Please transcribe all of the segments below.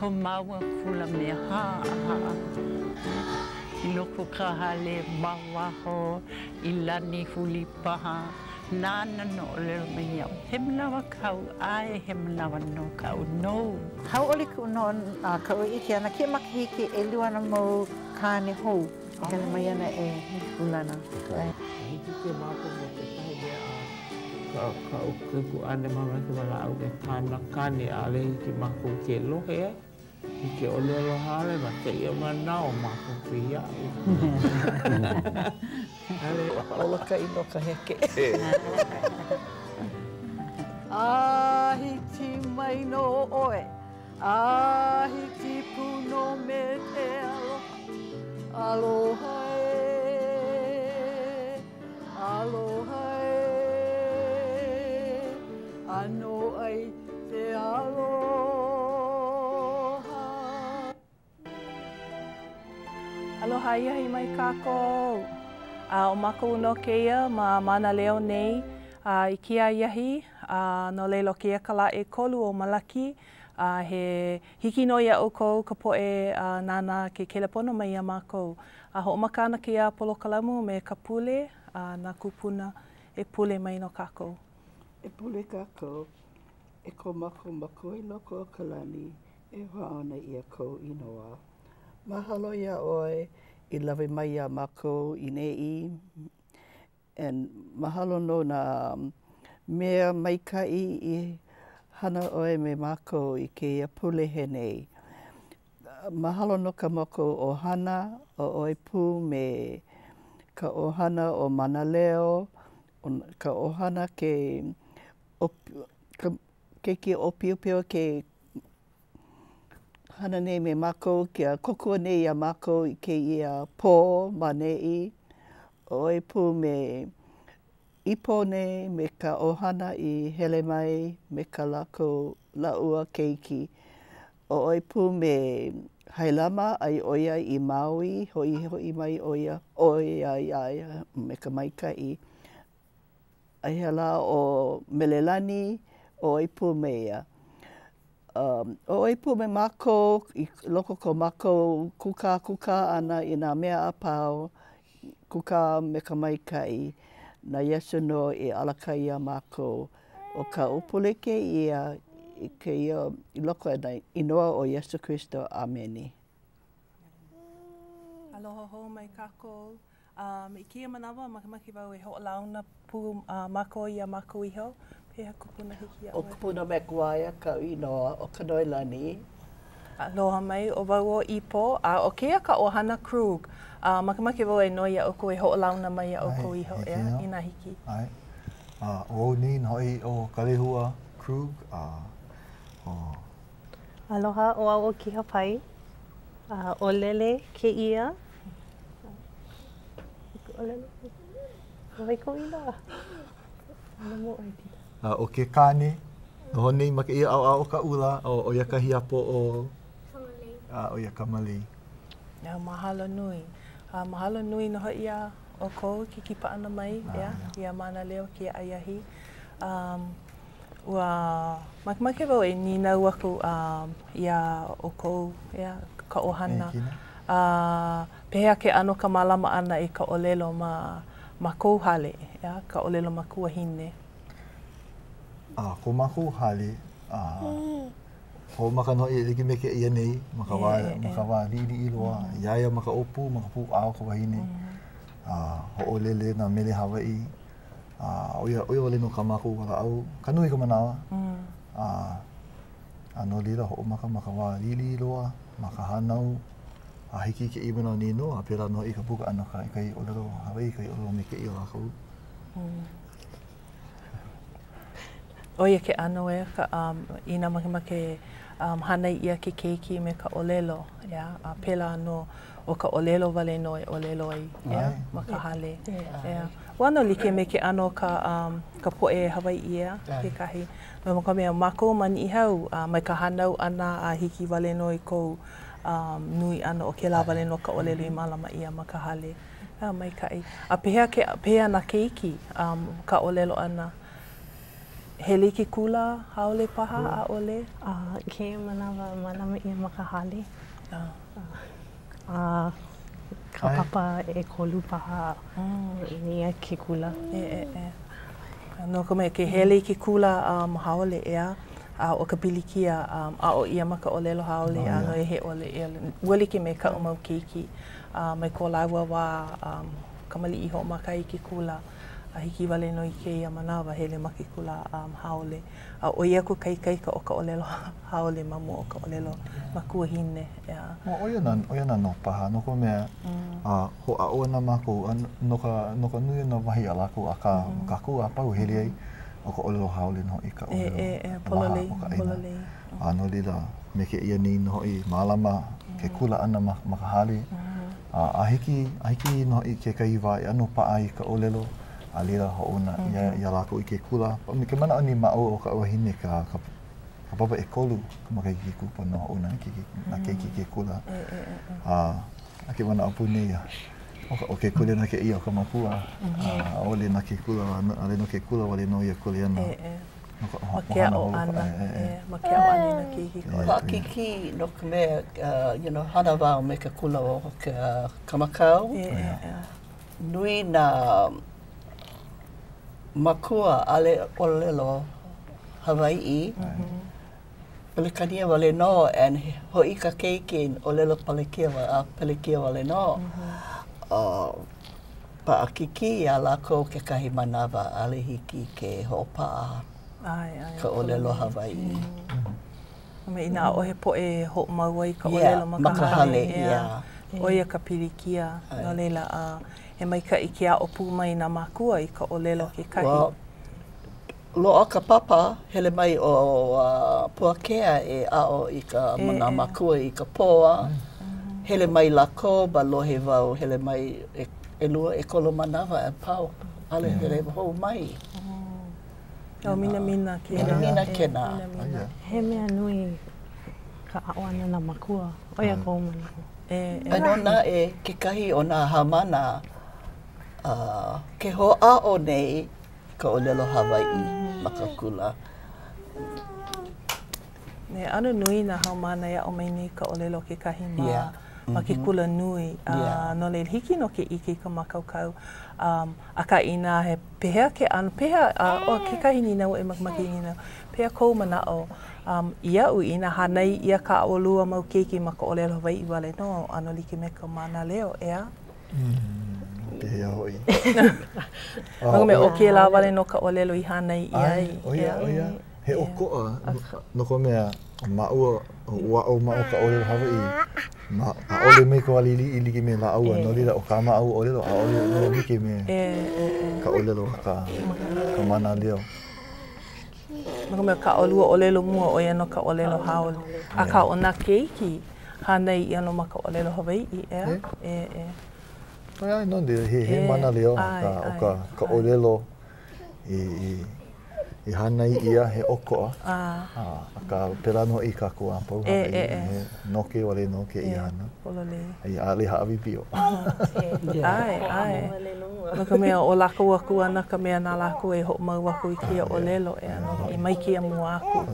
Ko māua kula mea haʻahaʻa i loko ka hale ma waho i lanihuli paha nāna nō ʻōlelo mai iaʻu, he manawa kāu, ʻae, he manawa nō kaʻu nou. Hauʻoli kuʻu no kaʻu ʻike ʻana kēia makahiki ʻelua ana mau kāne hou e hele mai ana e ulana. Hiki ke maopopo kekahi mea a kaʻu kaikuaʻana mamake walaʻau me kāna kāne ʻaʻole hiki mākou ke lohe i ke ʻōlelo haole ma kēia manawa maopopo iaʻu. Molokaʻi no ka heke. A hiki mai nō ʻoe, a hiki pū nō me ke aloha. Aloha ē, aloha ē, ʻanoʻai ke aloha. Aloha ahiahi mai kākou. A ʻo mākou nō kēia ma Mānaleo nei a i kēia ahiahi, a no laila ʻo kēia ka lā ʻekolu o Malaki, a he hiki nō iā ʻoukou ka poʻe nāna ke kelepono mai iā mākou. A hoʻomaka ana kēia polokalamu me ka pule a nā kūpuna e pule mai no kākou. E pule kākou, e ko mākou Makua i loko o ka lani, E hoʻāna ʻia kou inoa. Mahalo iā ʻoe i lawe mai iā mākou i neʻi, and mahalo no nā mea maikaʻi i hana ʻoe me mākou i kēia pule he nei. Mahalo no ka mākou ʻohana, ʻo ʻoe pū me ka ʻohana o Mānaleo, ka ʻohana ke ka keiki ʻōpiopio ke hana nei me mākou, ke kōkua nei iā mākou i kēia pō ma neʻi, ʻoe pū me Ipo nei me ka ʻohana i hele mai me ka lākou lāua keiki. ʻO ʻoe pū me Hailama, aia ʻo ia i Maui, hoʻihoʻi mai ʻo ia, ʻo ia iā ia me ka maikaʻi. Aia lā ʻo Melelani, ʻo ʻoe pū me ia. ʻO ʻoe pū me mākou i loko o ko mākou kūkākūkā ʻana i nā mea a pau, kūkā me ka maikaʻi, na Iesū nō i alakaʻi iā mākou. ʻO kaʻu pule kēia i kēia i loko o nā inoa o Iesū Kristo. ʻĀmene. Aloha hou mai kākou. Um, I kēia manawa, makemake wau e hoʻolauna pū uh, mākou iā mākou iho. Pehea kupuna hiki iā ʻoe? ʻO Kupuna McGuire kaʻu inoa ʻo Kanoelani. Aloha mai, ʻo wau ʻo Ipo, a ʻo kēia ka ʻohana Krug. Uh, makemake wau e noi iā ʻoukou e hoʻolauna mai iā ʻoukou iho, ʻeā, inā hiki. ʻAe. Uh, ʻo au nei nō hoʻi ʻo Kalehua Krug, a ʻo Aloha, ʻo au ʻo Kihapai. A ʻo Lele kēia. ʻO Lele. ʻO wai kou inoa? A ʻo ke kāne, noho nei ma kēia ʻaoʻao o Kaʻula, ʻo ia ka hiapo o Kamalei. A ʻo ia Kamalei. A mahalo nui. A mahalo nui nō hoʻi iā ʻoukou ke kipa ʻana mai, ʻeā, iā Mānaleo kēia ahiahi. Um, Ua makemake wau e nīnau aku iā ʻoukou, ʻeā, ka ʻohana, pehea ke ʻano ka mālama ʻana i ka ʻōlelo ma ma kou hale, ʻeā, ka ʻōlelo makuahine? A ko mākou hale, a hoʻomaka nō e like me kēia nei ma ka wā, ma ka wā liʻiliʻi loa, iā ia ma ka ʻōpū, ma ka puʻuʻao ka wahine, a hoʻolele nā mele Hawaiʻi, A ʻo ia, ʻo ia wale nō kā mākou walaʻau ka nui o ka manawa. A, a no laila, hoʻomaka ma ka wā liʻiliʻi loa, ma ka hānau, a hiki i kēia manawa nei nō, a pēlā nō hoʻi ka puka ʻana ka, i kahi ʻōlelo Hawaiʻi, kahi ʻōlelo maikaʻi o lākou. ʻO ia ke ʻano e ka, um, inā makemake um, hānai ʻia ke keiki me ka ʻōlelo, ʻeā, a pēlā nō ʻo ka ʻōlelo wale nō e ʻōlelo ai, ʻeā, ma ka hale, ʻeā. Ua ʻano like me ke ʻano o ka, um, ka poʻe Hawaiʻi, ʻeā, kekahi. No ka mea, mākou ma Niʻihau, a mai ka hānau ʻana a hiki wale nō i kou um, nui ʻana ʻo kēlā wale nō ka ʻōlelo i mālama ʻia ma ka hale. ʻEā, maikaʻi. A pehea ke, pehea nā keiki, um, ka ʻōlelo ʻana? Hele i ke kula haole paha, ʻaʻole? A kēia manawa mālama ʻia ma ka hale. A ka papa ʻekolu paha ʻia ke kula. ʻE, ʻe. No ka mea, ke hele i ke kula um, haole, ʻeā, a ʻo ka pilikia, um, aʻo ʻia ma ka ʻōlelo haole, a no he ʻole, ua like me kaʻu mau keiki, uh, mai ko lāua wā um, kamaliʻi hoʻomaka i ke kula, a hiki wale nō i kēia manawa, hele ma ke kula um, haole. A ʻoi aku ka ikaika o ka ʻōlelo haole ma mua o ka ʻōlelo makuahine, ʻeā. Ua ʻo ia ʻo ia nō paha, no ka mea, a hoʻāʻo ana mākou a no ka, no ka nui o nā wahi a lākou, akā, kākou a pau hele ai, ʻo ka ʻōlelo haole nō hoʻi ka ʻōlelo waha o ka ʻāina. A no laila, me kēia nei nō hoʻi, mālama ke kula ʻana ma, ma ka hale, a, a hiki, a hiki nō hoʻi kekahi wā e ʻano paʻa ai ka ʻōlelo, a laila hoʻouna ʻia iā lākou i ke kula. Ke manaʻo nei māʻua ʻo ka wahine ka, ka, ka papa ʻekolu ka makahiki kūpono hoʻouna i ke, nā keiki i ke kula. A, a ke manaʻo pū nei ia, ʻo ka, ʻo ke kuleana kēia o ka makua, a ʻaʻole na ke kula, ʻaʻole no ke kula wale nō ia kuleana. Ma ke aʻo ʻana, ma ke aʻo ʻana i nā keiki. Paʻakikī no ka mea, you know, hana wau me ke kula o Kamakau. Nui nā makua ʻaʻole ʻōlelo Hawaiʻi, Pelekania wale nō and hoʻi ka keiki ʻōlelo Palekia Pelekia wale nō. Paʻakikī iā lākou kekahi manawa ʻaʻole hiki ke hoʻopaʻa ka ʻōlelo Hawaiʻi. Me inā ʻaʻohe poʻe e hoʻomau ai ka ʻōlelo ma ka hale, ʻo ia ka pilikia. No laila, he maikaʻi ke aʻo pū mai nā mākua i ka ʻōlelo kekahi. Well, loaʻa ka papa, hele mai ʻo Puakea e aʻo i ka nā mākua i ka pō a hele mai lākou a lohe wau hele mai ʻelua ʻekolu manawa a pau ʻaʻole hele hou mai. ʻO minamina kēnā. Minamina kēnā. He mea nui ka aʻo ʻana nā mākua, ʻo ia koʻu manaʻo. A nō naʻe kekahi o nā haumāna ke hoʻāʻo nei ka ʻōlelo Hawaiʻi ma ka kula. He ʻano nui nā haumāna e aʻo mai nei ka ʻōlelo kekahi ma, ma ke kula nui. A no laila, hiki nō ke ʻike i ka mākaukau. Um, akā inā he pehea ke ʻano, pehea, uh, ʻo kekahi nīnau e makemake e nīnau, pehea kou manaʻo um, iaʻu inā hānai ʻia kā ʻolua mau keiki ma ka ʻōlelo Hawaiʻi wale nō, ʻano like me ka mānaleo, ʻeā? Pehea hoʻi? No ka mea, ʻo kēlā wale nō ka ʻōlelo i hānai ʻia ai. ʻO ia, ʻo ia. He ʻokoʻa, no ka mea, māʻua, ua aʻo māʻua ka ʻōlelo Hawaiʻi, ma, ʻaʻole mai ka wā liʻiliʻi like me lāua, no laila, ʻo kā māʻua ʻōlelo, ʻaʻole nō like me ka ʻōlelo a ka, ka mānaleo. No ka mea, kā ʻolua ʻōlelo mua, ʻo ia nō ka ʻōlelo haole. Akā, ʻo nā keiki, hānai ʻia nō ma ka ʻōlelo Hawaiʻi, ʻeā? E, e. ʻAe, no, he, he mānaleo akā, ʻo ka, ka ʻōlelo i, i, i hānai ʻia he ʻokoʻa, akā, pēlā nō hoʻi kākou a pau Hawaiʻi, he noke wale nō kēia hana. Pololei. ʻAʻole hāʻawi pio. ʻAe, ʻae. No ka mea, ʻo lākou aku ana ka mea na lākou e hoʻomau aku i kēia ʻōlelo, ʻeā, no, i mai kēia mua aku.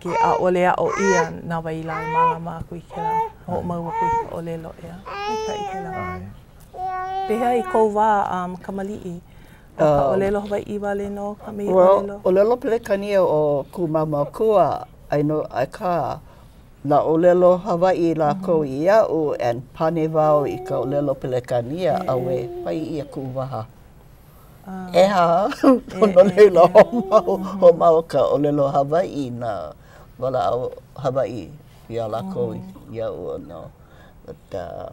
Ke ʻaʻole aʻo ʻia na wai lā e mālama aku i kēlā, hoʻomau aku i ka ʻōlelo, ʻeā. Maikaʻi kēlā. Pehea i kou wā um, kamaliʻi? ʻO ka ʻōlelo Hawaiʻi wale nō ka mea i ʻōlelo? Well, ʻōlelo Pelekania o kuʻu mau mākua, I know, akā, na ʻōlelo Hawaiʻi lākou iaʻu and pane wau i ka ʻōlelo Pelekania, ʻauē, paʻi ʻia kuʻu waha. ʻEha no laila hoʻomau, hoʻomau ka ʻōlelo Hawaiʻi nā walaʻau Hawaiʻi iā lākou iaʻu no. But uh,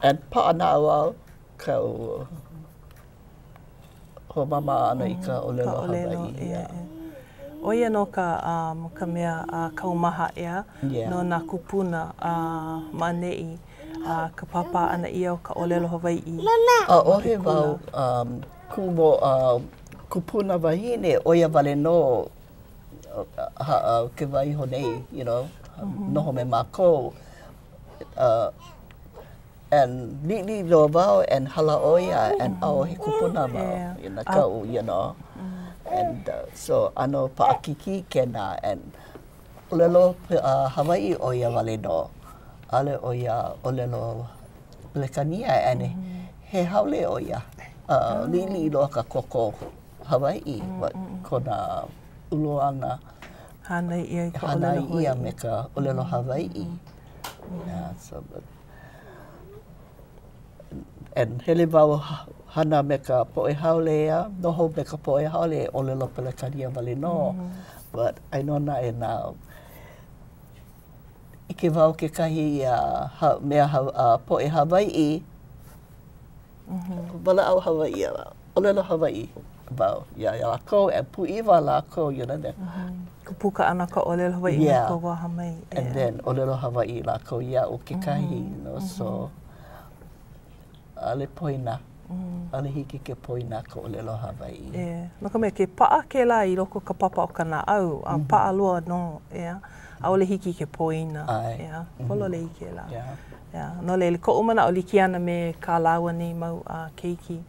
and paʻanaʻauao kaʻu hoʻomāmā ʻana i ka ʻōlelo Hawaiʻi. Yeah. ʻO ia nō ka, um, ka mea uh, kaumaha, ʻeā, no nā kūpuna uh, ma ʻaneʻi. a ka pāpā ʻana ʻia o ka ʻōlelo Hawaiʻi. ʻAʻohe wau um, kumu, uh, kupuna wahine, ʻo ia wale nō uh, ke waiho nei, you know, mm -hmm. noho me mākou. Uh, And liʻiliʻi loa wau and hala ʻo ia and oh he kupuna wau you know kaʻu you know and so ʻano paʻakikī kēnā and ʻōlelo Hawaiʻi ʻo ia wale nō ʻaʻole ʻo ia ʻōlelo Pelekania and he haole ʻo ia liʻiliʻi loa ka koko Hawaiʻi but kona ulu ʻana hānai ʻia i ka ʻōlelo hānai ʻia me ka ʻōlelo Hawaiʻi. Yeah, so but and hele wau hana me ka poʻe haole a noho me ka poʻe haole ʻōlelo Pelekania wale nō. But aia nō naʻe nā ʻike wau kekahi uh, mea uh, poʻe Hawaiʻi walaʻau Hawaiʻi, ʻōlelo Hawaiʻi wau iā lākou and pūʻiwa lākou, you know. Ka puka ʻana ka ʻōlelo Hawaiʻi mai kou waha mai. And then ʻōlelo Hawaiʻi lākou iaʻu kekahi, you know, so ʻaʻole poina, ʻaʻole hiki ke poina ka ʻōlelo Hawaiʻi. ʻEa, no ka mea, ke paʻa kēlā i loko o ka papa o ka naʻau, a paʻa loa nō, ʻeā, ʻaʻole hiki ke poina, ʻeā, pololei kēlā. ʻEa, no laila, koʻu manaʻo like ana me kā lāua nei mau keiki,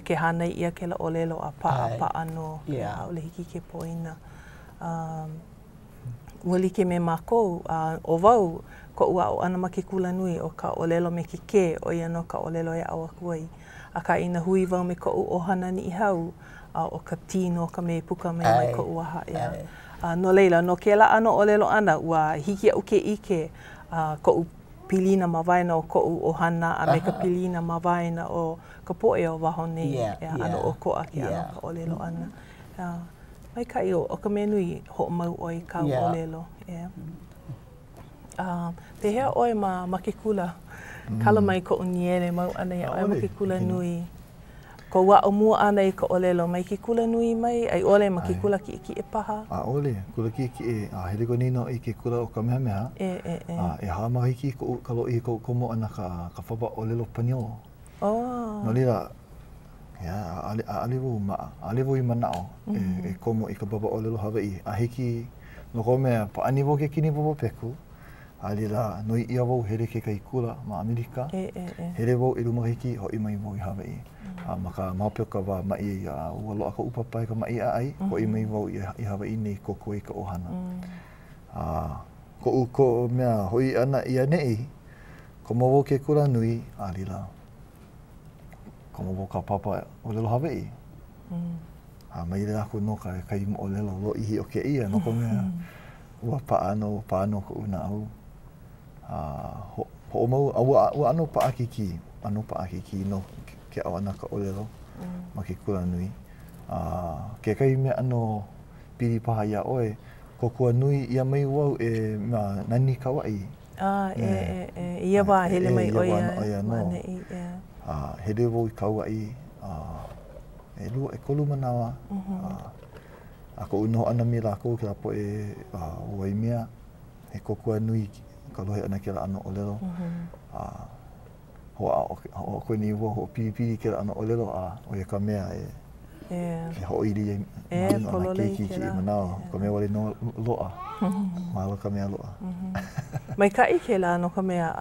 ke hānai ʻia kēlā ʻōlelo a paʻa, paʻa nō, ʻaʻole hiki ke poina. Ua like me mākou, a ʻo wau, koʻu aʻo ʻana ma ke kulanui, ʻo ka ʻōlelo me ke kē, ʻo ia nō ka ʻōlelo e aʻo aku ai. Akā, inā hui wau me koʻu ʻohana Niʻihau, a ʻo ka tī nō ka mea e puka mai mai koʻu waha, ʻeā. A no laila, no kēlā ʻano ʻōlelo ʻana, ua hiki iaʻu ke ʻike a koʻu pilina ma waena o koʻu ʻohana a me ka pilina ma waena o ka poʻe o waho nei, ʻeā, ʻano ʻokoʻa ke ʻano o ka ʻōlelo ʻana. ʻEā, maikaʻi, ʻo ka mea nui, hoʻomau ʻoe i kāu ʻōlelo, ʻeā. A pehea ʻoe ma, ma ke kula? Kala mai koʻu nīele mau ʻana iā ʻoe ma ke kula nui. Kou aʻo mua ʻana i ka ʻōlelo mai ke kula nui mai, a i ʻole ma ke kula kiʻekiʻe paha? ʻAʻole, kula kiʻekiʻe, a hele koe nei nō i ke kula o Kamehameha. E, e, e. A ʻehā makahiki koʻu ka lōʻihi koʻu komo ʻana ka ka papa ʻōlelo Paniolo. Oh. No laila, yeah, ʻaʻole, ʻaʻole wau maʻa, ʻaʻole wau i manaʻo e, e komo i ka papa ʻōlelo Hawaiʻi. A hiki, no ka mea, pāʻani wau ke kinipopo peku, A laila, noi ʻia wau hele kekahi kula ma ʻAmelika. E, e, e. Hele wau ʻelua makahiki, hoʻi mai wau i Hawaiʻi. A ma ka ma hope o ka wā maʻi, a ua loaʻa koʻu papa i ka maʻi ʻaʻai, hoʻi mai wau i, i Hawaiʻi nei kōkua i ka ʻohana. A koʻu ko mea hoʻi ʻana i ʻaneʻi, komo wau ke kula nui, a laila, komo wau ka papa ʻōlelo Hawaiʻi. A mai laila aku nō ka kahi moʻolelo lōʻihi o kēia, no ka mea, ua paʻa nō, ua paʻa nō koʻu naʻau. A ho, hoʻomau, a ua, ua ʻano paʻakikī, ʻano paʻakikī nō ke aʻo ʻana ka ʻōlelo ma ke kulanui. A kekahi mea ʻano pili paha iā ʻoe, kōkua nui ʻia mai wau e ma Nani Kauaʻi. A, e, e, e. I ia wā hele mai ʻo ia ma ʻaneʻi, ʻeā. A hele wau i Kauaʻi, a ʻelua, ʻekolu manawa, a A koʻu noho ʻana me lākou kēlā poʻe o Waimea, he kōkua nui ka lohe ʻana i kēlā ʻano ʻōlelo. A hoʻāʻo hoʻāʻo koe nei wau hoʻopilipili i kēlā ʻano ʻōlelo a ʻo ia ka mea e e hoʻoili ai ma luna o nā keiki i kēia manawa. ʻO ka mea wale nō loaʻa. Mahalo ka mea loaʻa. Maikaʻi kēlā no ka mea,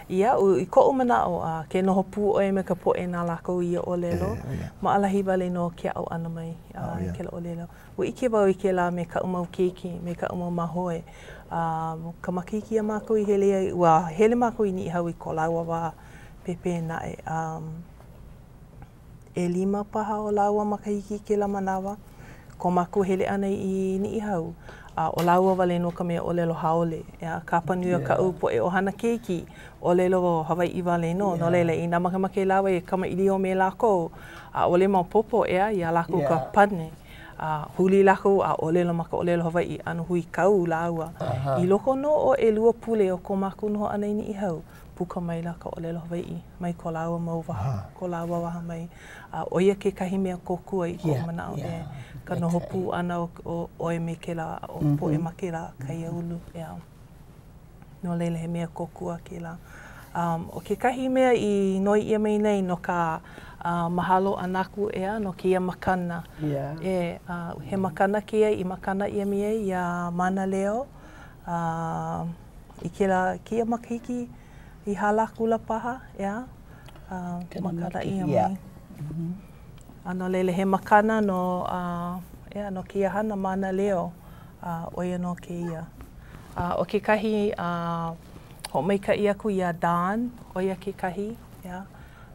iaʻu, i koʻu manaʻo, a ke noho pū ʻoe me ka poʻe na lākou ia ʻōlelo, maʻalahi wale nō ke aʻo ʻana mai i kēlā ʻōlelo. Ua ʻike wau i kēlā me kaʻu mau keiki, me kaʻu mau māhoe. A ka makahiki a mākou i hele ai, ua hele mākou i Niʻihau i ko lāua wā pēpē naʻe. A ʻelima paha o lāua makahiki i kēlā manawa, ko mākou hele ʻana i Niʻihau, a ʻo lāua wale nō ka mea ʻōlelo haole. ʻEā, ka hapa nui o kaʻu poʻe ʻohana keiki, ʻōlelo Hawaiʻi wale nō. No laila, inā makemake lāua e kamaʻilio me lākou, ʻaʻole maopopo, ʻeā, iā lākou ka pane. A huli lākou a ʻōlelo ma ka ʻōlelo Hawaiʻi, ʻano huikau lāua. I loko nō o ʻelua pule o ko mākou noho ʻana i Niʻihau, puka maila ka ʻōlelo Hawaiʻi mai ko lāua mau waha, ko lāua waha mai. A ʻo ia kekahi mea kōkua i koʻu manaʻo e ka noho pū ʻana o ʻoe me kēlā poʻe ma kēlā kaiāulu, ʻeā. No laila, he mea kōkua kēlā. Um, ʻo kekahi mea i noi ʻia mai nei no ka uh, mahalo ʻana aku, ʻeā, no kēia makana. Yeah. E, uh, he makana kēia i makana ʻia mai ai iā Mānaleo uh, i kēlā, kēia makahiki. i hala akula paha, ʻeā? Makana ʻia mai. A no laila, he makana no, ʻeā, no kēia hana mānaleo, a ʻo ia nō kēia. A ʻo kekahi, hoʻomaikaʻi aku iā Don, ʻo ia kekahi, ʻeā,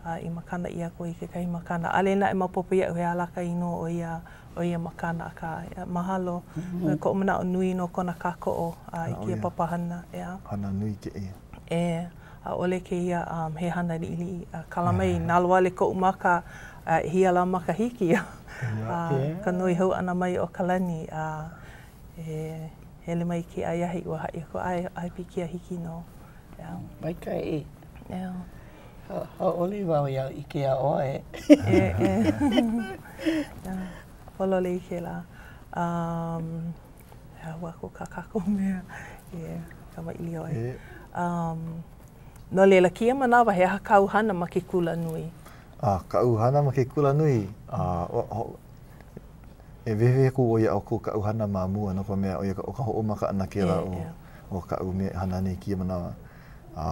a i makana ʻia aku i kekahi makana. ʻAʻole naʻe maopopo iaʻu he aha lā ka inoa o ia, o ia makana, akā, mahalo. Koʻu manaʻo nui nō kona kākoʻo i kēia papahana, ʻeā. Hana nui kēia. ʻE, ʻaʻole kēia he hana liʻiliʻi. A kala mai, nalowale koʻu maka a ʻehia lā makahiki a ka noi hou ʻana mai o Kalani a e hele mai ke ʻai ahi, ua haʻi aku, ʻae, ʻaʻohe pilikia hiki nō. ʻEa. Maikaʻi. ʻEa. Hauʻoli wau iā ʻike iā ʻoe. E, e. Pololei kēlā. Um, he aha aku kā kākou mea e kamaʻilio ai. E. Um, no laila, kēia manawa, he aha kāu hana ma ke kula nui? A, kaʻu hana ma ke kula nui, a, o, o, e wehewehe aku wau iā ʻoukou kaʻu hana ma mua, no ka mea, ʻo ia ka, ʻo ka hoʻomaka ʻana kēlā o, o kaʻu mea e hana nei kēia manawa. A,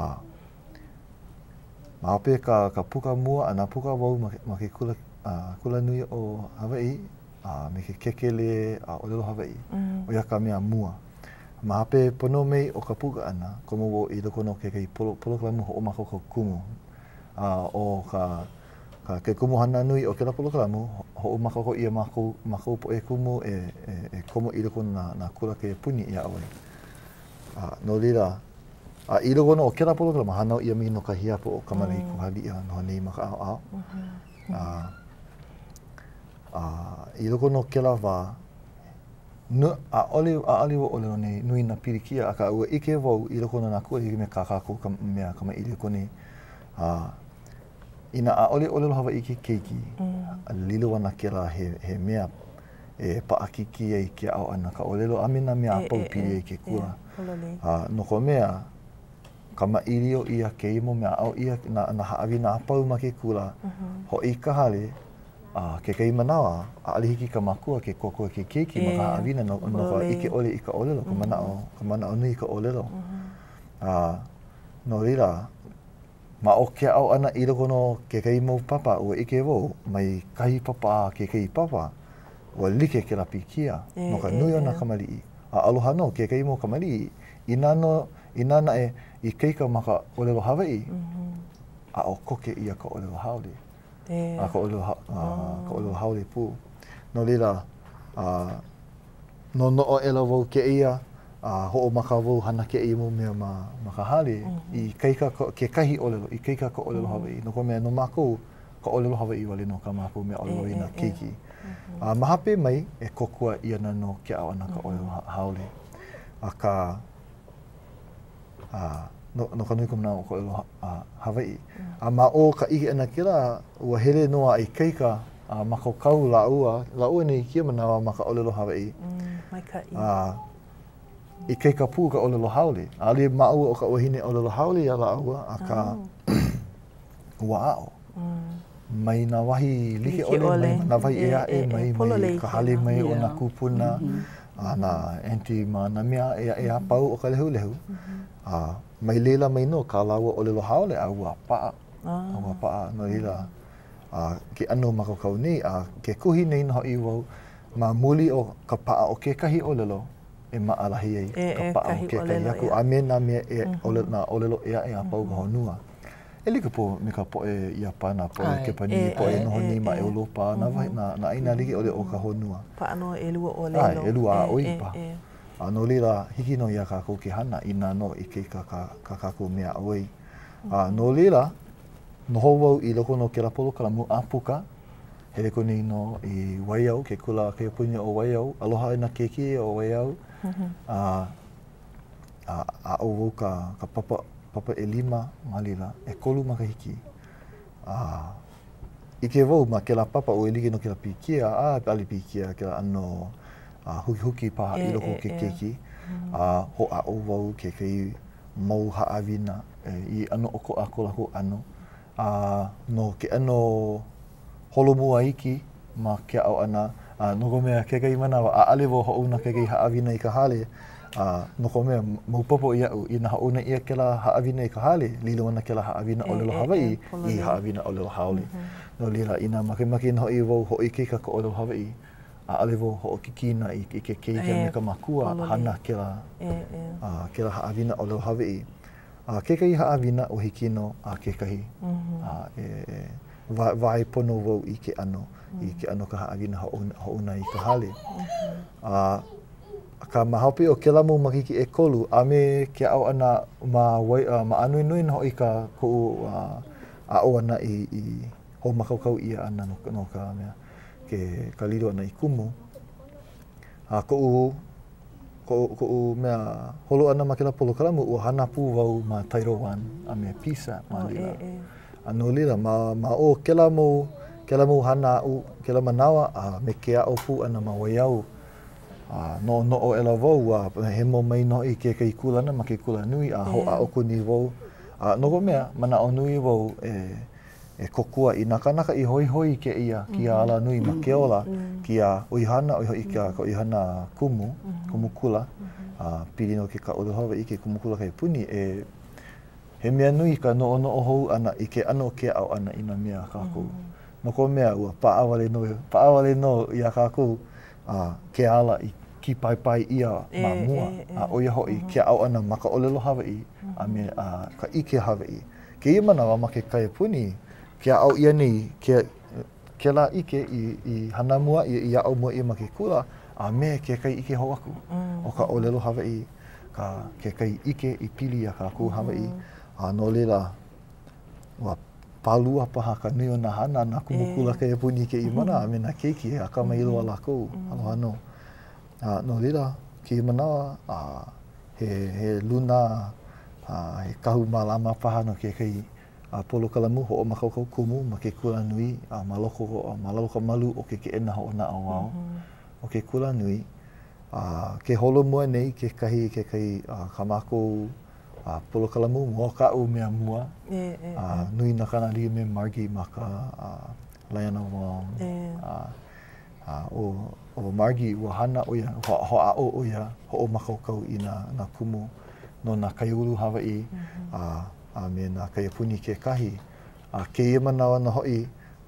ma hope ka, ka puka mua ʻana, puka wau ma, ma ke kula, a, kula nui o Hawaiʻi, a me ke kēkelē a ʻōlelo Hawaiʻi, ʻo ia ka mea mua. Ma hope pono mai o ka puka ʻana, komo wau i loko no kekahi polo, polokalamu hoʻomākaukau kumu. A ʻo ka, ka, ke kumuhana nui o kēlā polokalamu, hoʻomākaukau ʻia mākou, mākou poʻe kumu e, e, e komo i loko nā, nā kula kaiapuni i aʻo ai. A no laila, a i loko nō o kēlā polokalamu, hānau ʻia mai nō ka hiapo ʻo Kamalei Kūhaliʻa noho nei ma ka ʻaoʻao. A, a i loko nō o kēlā wā, Nu, ʻaʻole, ʻaʻole wau ʻōlelo nei, nui nā pilikia, akā ua ʻike wau i loko o nā kula like me kā kākou ka mea kamaʻilio aku nei, a inā ʻaʻole ʻōlelo Hawaiʻi ke keiki, mm. lilo ana kēlā he, he mea e paʻakikī ai ke aʻo ʻana ka ʻōlelo a me nā mea a pau pili ai ke kula. A no ka mea, kamaʻilio ʻia kēia mau mea, aʻo ʻia nā, nā haʻawina a pau ma ke kula, mm -hmm. hoʻi i ka hale, A kekahi manawa, ʻaʻole hiki i ka makua ke kōkua i ke keiki ma ka haʻawina no, no ka ʻike ʻole i ka ʻōlelo, ka manaʻo, ka manaʻo nui i ka ʻōlelo. A no laila, ma o ke aʻo ʻana i loko nō kekahi mau papa, ua ʻike wau mai kahi papa a kekahi papa, ua like kēlā pilikia no ka nui o nā kamaliʻi. A aloha nō kekahi mau kamaliʻi, inā nō, inā naʻe ikaika ma ka ʻōlelo Hawaiʻi, aʻo koke ʻia ka ʻōlelo haole. a ka ʻōlelo, ka ʻōlelo haole pū. No laila, a noʻonoʻo aʻela wau kēia, a hoʻomaka wau hana kēia mau mea ma, ma ka hale, i ikaika kekahi ʻōlelo, ikaika ka ʻōlelo Hawaiʻi. No ka mea, no mākou, ka ʻōlelo Hawaiʻi wale nō kā mākou mea ʻōlelo i nā keiki. A ma hope mai, e kōkua ʻia ana nō ke aʻo ʻana ka ʻōlelo haole. Akā, a no, no ka nui ka manaʻo o ka ʻōlelo Hawaiʻi. A ma o ka ʻike ʻana kēlā, ua hele nō a ikaika a mākaukau lāua, lāua nei i kēia manawa ma ka ʻōlelo Hawaiʻi. Mm, maikaʻi. A ikaika pū ka ʻōlelo haole. ʻAʻole māua ʻo ka wahine ʻōlelo haole iā lāua, akā oh. ua aʻo. Mm. Mai nā wahi like ʻole, mai nā wahi ʻē aʻe, mai, mai ka hale mai o nā kūpuna, mm -hmm. a nā aunty ma nā mea ʻē aʻe a pau o ka lehulehu. Mm -hmm. A mai laila mai nō kā lāua ʻōlelo haole a ua paʻa. Ah. A ua paʻa no laila. A ke ʻano mākaukau nei, a ke kuhi nei nō hoʻi wau ma muli o ka paʻa o kekahi ʻōlelo e maʻalahi ai ka paʻa o kekahi aku a me nā mea ʻē, mm-hmm. nā ʻōlelo ʻē aʻe a pau ka honua. E like pū me ka poʻe Iāpana, poʻe Kepanī, poʻe noho nei ma ʻEulopa, nā wahi, nā, nā ʻāina like ʻole o ka honua. Paʻa nō ʻelua ʻōlelo. ʻAe, ʻelua a ʻoi paha. A no laila, hiki nō iā kākou ke hana inā nō ikaika kā, kā kākou mea aʻo ai. A no laila, noho wau i loko no kēlā polokalamu a puka, hele aku nei nō i Waiau, ke kula kaiapuni o Waiau, aloha e nā keiki o Waiau, a a aʻo wau ka, ka papa, papa ʻelima ma laila, ʻekolu makahiki. A ʻike wau ma kēlā papa, ua like nō kēlā pilikia, a ʻaʻole pilikia kēlā ʻano a hukihuki paha i loko o ke keiki. A hoʻāʻo wau kekahi mau haʻawina i ʻano ʻokoʻa ko lākou ʻano. A no ke ʻano holomua iki ma ke aʻo ʻana, a no ka mea, kekahi manawa, ʻaʻole wau hoʻouna kekahi haʻawina i ka hale. A no ka mea, maopopo iaʻu, inā hoʻouna ʻia kēlā haʻawina i ka hale, lilo ana kēlā haʻawina ʻōlelo Hawaiʻi i haʻawina ʻōlelo haole. No laila, inā makemake nō hoʻi wau hoʻoikaika ka ʻōlelo Hawaiʻi, ʻaʻole wau hoʻokikina i ke keiki a me ka makua hana kēlā, kēlā haʻawina ʻōlelo Hawaiʻi. A kekahi haʻawina ua hiki nō a kekahi, a e wae pono wau i ke ʻano, i ke ʻano ka haʻawina hoʻouna i ka hale. A akā ma hope o kēlā mau makahiki ʻekolu a me ke aʻo ʻana ma ma Ānuenue nō hoʻi ka koʻu aʻo ʻana i i hoʻomākaukau ʻia ʻana no, no ka mea ke ka lilo ʻana i kumu. A koʻu koʻu, koʻu mea holo ʻana ma kēlā polokalamu, ua hana pū wau ma Title I a me PSAP ma laila. Oh, e, e. A no laila, ma, ma o kēlā mau, kēlā mau hana aʻu, kēlā manawa, a me ke aʻo pū ʻana ma Waiau, a noʻonoʻo aʻela wau, ua hemo mai nō hoʻi kekahi kūlana ma ke kulanui, a hoʻāʻo aku nei wau. A no ka mea, manaʻo nui wau e, e kōkua i nā kānaka i hoihoi i kēia, kēia alanui ma ke ola, kēia ʻoihana, ʻo ia hoʻi ka ʻoihana kumu, kumu kula, a pili no ke ka ʻōlelo Hawaiʻi, ke kumu kula kaiapuni, e he mea nui ka noʻonoʻo hou ʻana i ke ʻano o ke aʻo ʻana i nā mea a kākou. No ka mea, ua paʻa wale nō, paʻa wale nō iā kākou a ke ala i kīpaepae ʻia ma mua, a ʻo ia hoʻi ke aʻo ʻana ma ka ʻōlelo Hawaiʻi a me ka ʻike Hawaiʻi. Kēia manawa ma ke kaiapuni, ke aʻo ʻia nei ke, kēlā ʻike i, i hana mua ʻia, i aʻo mua ʻia ma ke kula, a me kekahi ʻike hou aku. ʻO ka ʻōlelo Hawaiʻi ka kekahi ʻike i pili iā kākou Hawaiʻi, a no laila, ua pālua paha ka nui o nā hana a nā kumu kula kaiapuni i kēia manawa a me nā keiki, he akamai loa lākou, aloha nō. A no laila, kēia manawa, a he, he luna, a he kahu mālama paha no kekahi polokalamu hoʻomākaukau kumu ma ke kulanui a ma loko, ma lalo o ka malu o ke keʻena hoʻonaʻauao o ke kulanui. A ke holomua nei kekahi, kekahi, a kā mākou a polokalamu mua, kaʻu mea mua. A nui nā kānaka like me Margie ma ka Laiana Wong. A A ʻo, ʻo Margie, ua hana ʻo ia, hoʻāʻo ʻo ia, hoʻomākaukau i nā, nā kumu no nā kaiāulu Hawaiʻi a, a me nā kaiapuni kekahi. A kēia manawa nō hoʻi,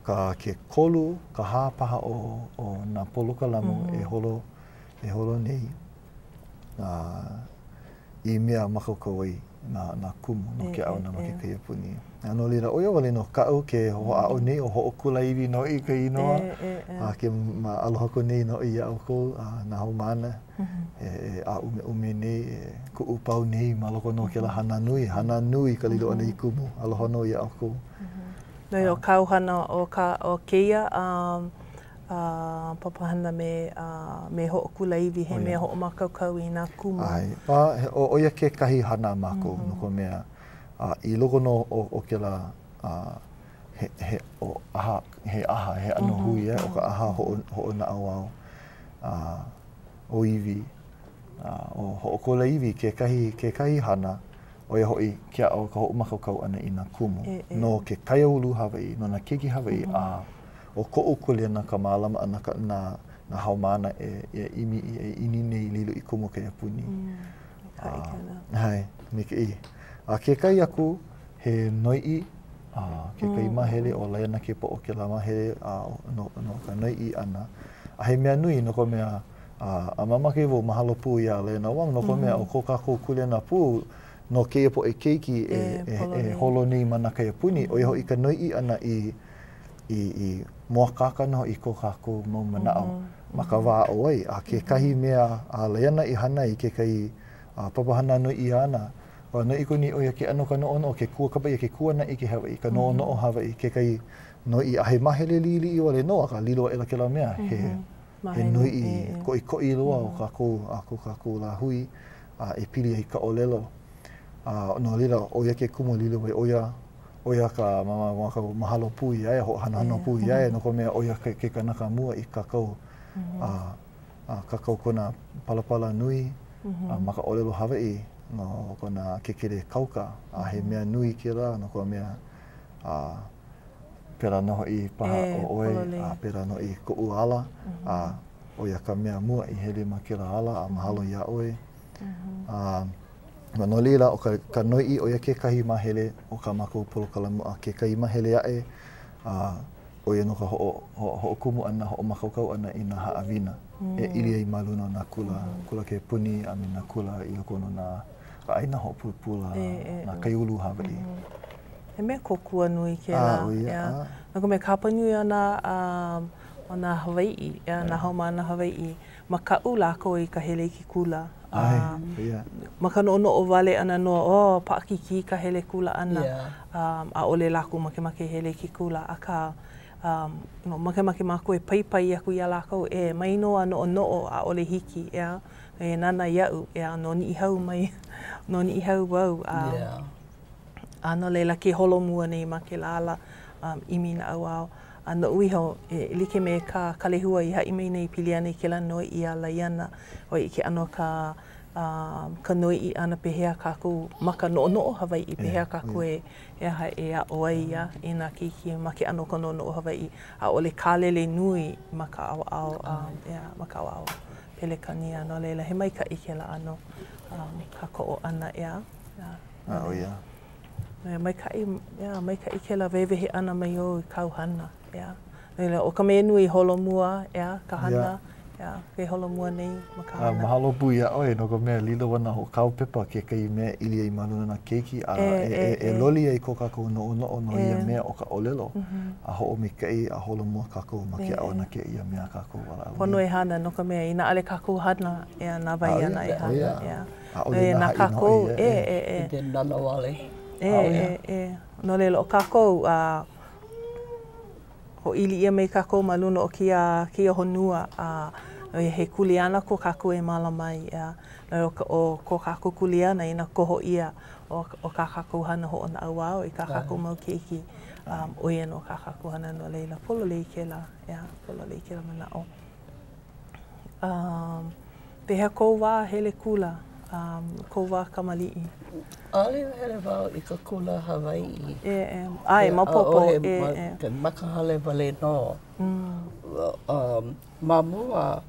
ka, ke kolu, ka hā paha o, o nā polokalamu e holo, e holo nei. A, i mea mākaukau ai nā, nā kumu no ke aʻo ʻana ma ke kaiapuni. A no laila, ʻo ia wale nō kaʻu ke hoʻāʻo nei ʻo Hoʻokulāiwi nō hoʻi ka inoa. A ke aloha aku nei nō hoʻi iā ʻoukou a nā haumāna e, e ʻāʻumeʻume nei, e kuʻupau nei ma loko nō o kēlā hana nui, hana nui ka lilo ʻana i kumu. Aloha nō iā ʻoukou. No ʻo kāu hana o ka, o kēia, um, a papahana me a me Hoʻokulāiwi he mea hoʻomākaukau i nā kumu. ʻAe. A ʻo ia kekahi hana a mākou no ka mea, a i loko nō o, o kēlā a, he, he, o, ʻaha, he ʻaha, he ʻano hui ʻe, ʻo ka ʻaha hoʻo, hoʻonaʻauao a, ʻōiwi, a, ʻo Hoʻokulāiwi kekahi, kekahi hana, ʻo ia hoʻi ke aʻo ka hoʻomākaukau ʻana i nā kumu no ke kaiāulu Hawaiʻi, no nā keiki Hawaiʻi a ʻO koʻu kuleana ka mālama ʻana ka, nā, nā haumāna e, e ʻimi, e ʻini nei lilo i kumu kaiapuni. Mm, ʻae, maikaʻi. A kekahi aku, he noiʻi, a kekahi mm. māhele ʻo Laiana Kepoʻo kēlā māhele a, no, no ka noiʻi ʻana. A he mea nui no ka mea, a, a mamake wau mahalo pū iā Laiana Wong no ka mea mm. ʻo ko kākou kuleana pū no kēia poʻe keiki e, e, e, e holo nei ma nā kaiapuni, ʻo ia hoʻi ka noiʻi ʻana i i, i mōakāka nō hoʻi ko kākou mau manaʻo mm -hmm. ma ka wā aʻo ai. A kekahi mea a Laiana i hana i kekahi a, papahana noiʻi āna, ua noiʻi aku nei ʻo ia ke ʻano ka noʻonoʻo, ke kua, kapa ʻia ke kuanaʻike Hawaiʻi, ka noʻonoʻo mm -hmm. Hawaiʻi, kekahi noiʻi a he māhele liʻiliʻi wale nō, akā lilo aʻela kēlā mea, he, mm -hmm. he noiʻi koʻikoʻi loa o kākou, a ko kākou lāhui, a e pili ai ka ʻōlelo. A no laila, ʻo ia ke kumu lilo ai, ʻo ia, ʻo ia ka ma, ma, ka mahalo pū iā ia, hoʻohanohano pū iā ia, no ka mea, ʻo ia ke, ke kanaka mua i kākau, a, a kākau kona palapala nui a ma ka ʻōlelo Hawaiʻi no kona kēkelē kauka, a he mea nui kēlā no ka mea, a pēlā nō hoʻi paha ʻo ʻoe, a pēlā nō hoʻi koʻu ala, a ʻo ia ka mea mua i hele ma kēlā ala, a mahalo iā ʻoe. A no laila, ʻo ka, ka noiʻi, ʻo ia kekahi māhele o kā mākou polokalamu a kekahi māhele aʻe, a ʻo ia nō ka hoʻo, hoʻokumu ʻana, hoʻomākaukau ʻana i nā haʻawina e ili ai ma luna o nā kula, kula kaiapuni a me nā kula i loko o nā ʻāina hoʻopulapula, nā kaiāulu Hawaiʻi. He mea kōkua nui kēlā. ʻO ia. No ka mea, ka hapa nui o nā, o nā Hawaiʻi, nā haumāna Hawaiʻi, makaʻu lākou i ka hele i ke kula. ʻAe, Ma ka noʻonoʻo wale ʻana nō, oh, paʻakikī ka hele kula ʻana. ʻAʻole lākou makemake e hele i ke kula, akā, makemake mākou e paipai aku iā lākou, e mai nō a noʻonoʻo, ʻaʻole hiki, ʻeā, e nānā iaʻu, ʻeā, no Niʻihau mai, no Niʻihau wau, a, a no laila ke holomua nei ma kēlā ala ʻimi naʻauao. A noʻu iho, e like me kā Kalehua i haʻi mai nei pili ana i kēlā noiʻi a Laiana, ʻo ia i ke ʻano o ka ka noiʻi ʻana pehea kākou ma ka noʻonoʻo Hawaiʻi, pehea kākou e e aha e aʻo ai ia i nā keiki ma ke ʻano o ka noʻonoʻo Hawaiʻi, ʻaʻole kālele nui ma ka ʻaoʻao ʻeā, ma ka ʻaoʻao Pelekania. No laila, he maikaʻi kēlā ʻano kākoʻo ʻana, ʻeā. ʻO ia. Maikaʻi, ʻeā, maikaʻi kēlā wehewehe ʻana mai ou i kāu hana, ʻeā. No laila, ʻo ka mea nui, holomua, ʻeā, ka hana, ʻeā, ke holomua nei ma ka hana. A mahalo pū iā ʻoe, no ka mea, lilo ana ʻo kāu pepa kekahi mea e ili ai ma luna o nā keiki a e loli ai ko kākou noʻonoʻo no ia mea ʻo ka ʻōlelo a hoʻomaikaʻi a holomua kākou ma ke aʻo ʻana kēia mea a kākou walaʻau nei. Pono e hana, no ka mea, inā ʻaʻole kākou hana, ʻeā, na wai ana e hana, ʻeā. ʻAʻole E, na kākou, e, e, e. I te nalowale. E, e, e. No laila, ʻo kākou, a hoʻīli ʻia mai kākou ma luna o kēia, kēia honua, a he kuleana ko kākou e mālama ai, ʻeā. No laila, ʻo ko kākou kuleana inā koho ʻia ʻo, ʻo kā kākou hana hoʻonaʻauao i kā kākou mau keiki, ʻo ia nō kā kākou hana no laila, pololei kēlā, ʻeā, pololei kēlā manaʻo. Um, pehea kou wā hele kula, um, kou wā kamaliʻi? ʻAʻole hele wau i ka kula Hawaiʻi. E, e. ʻAe, maopopo. ʻAʻohe, e, ma, e. ma ka hale wale nō. Mm. Um, ma mua,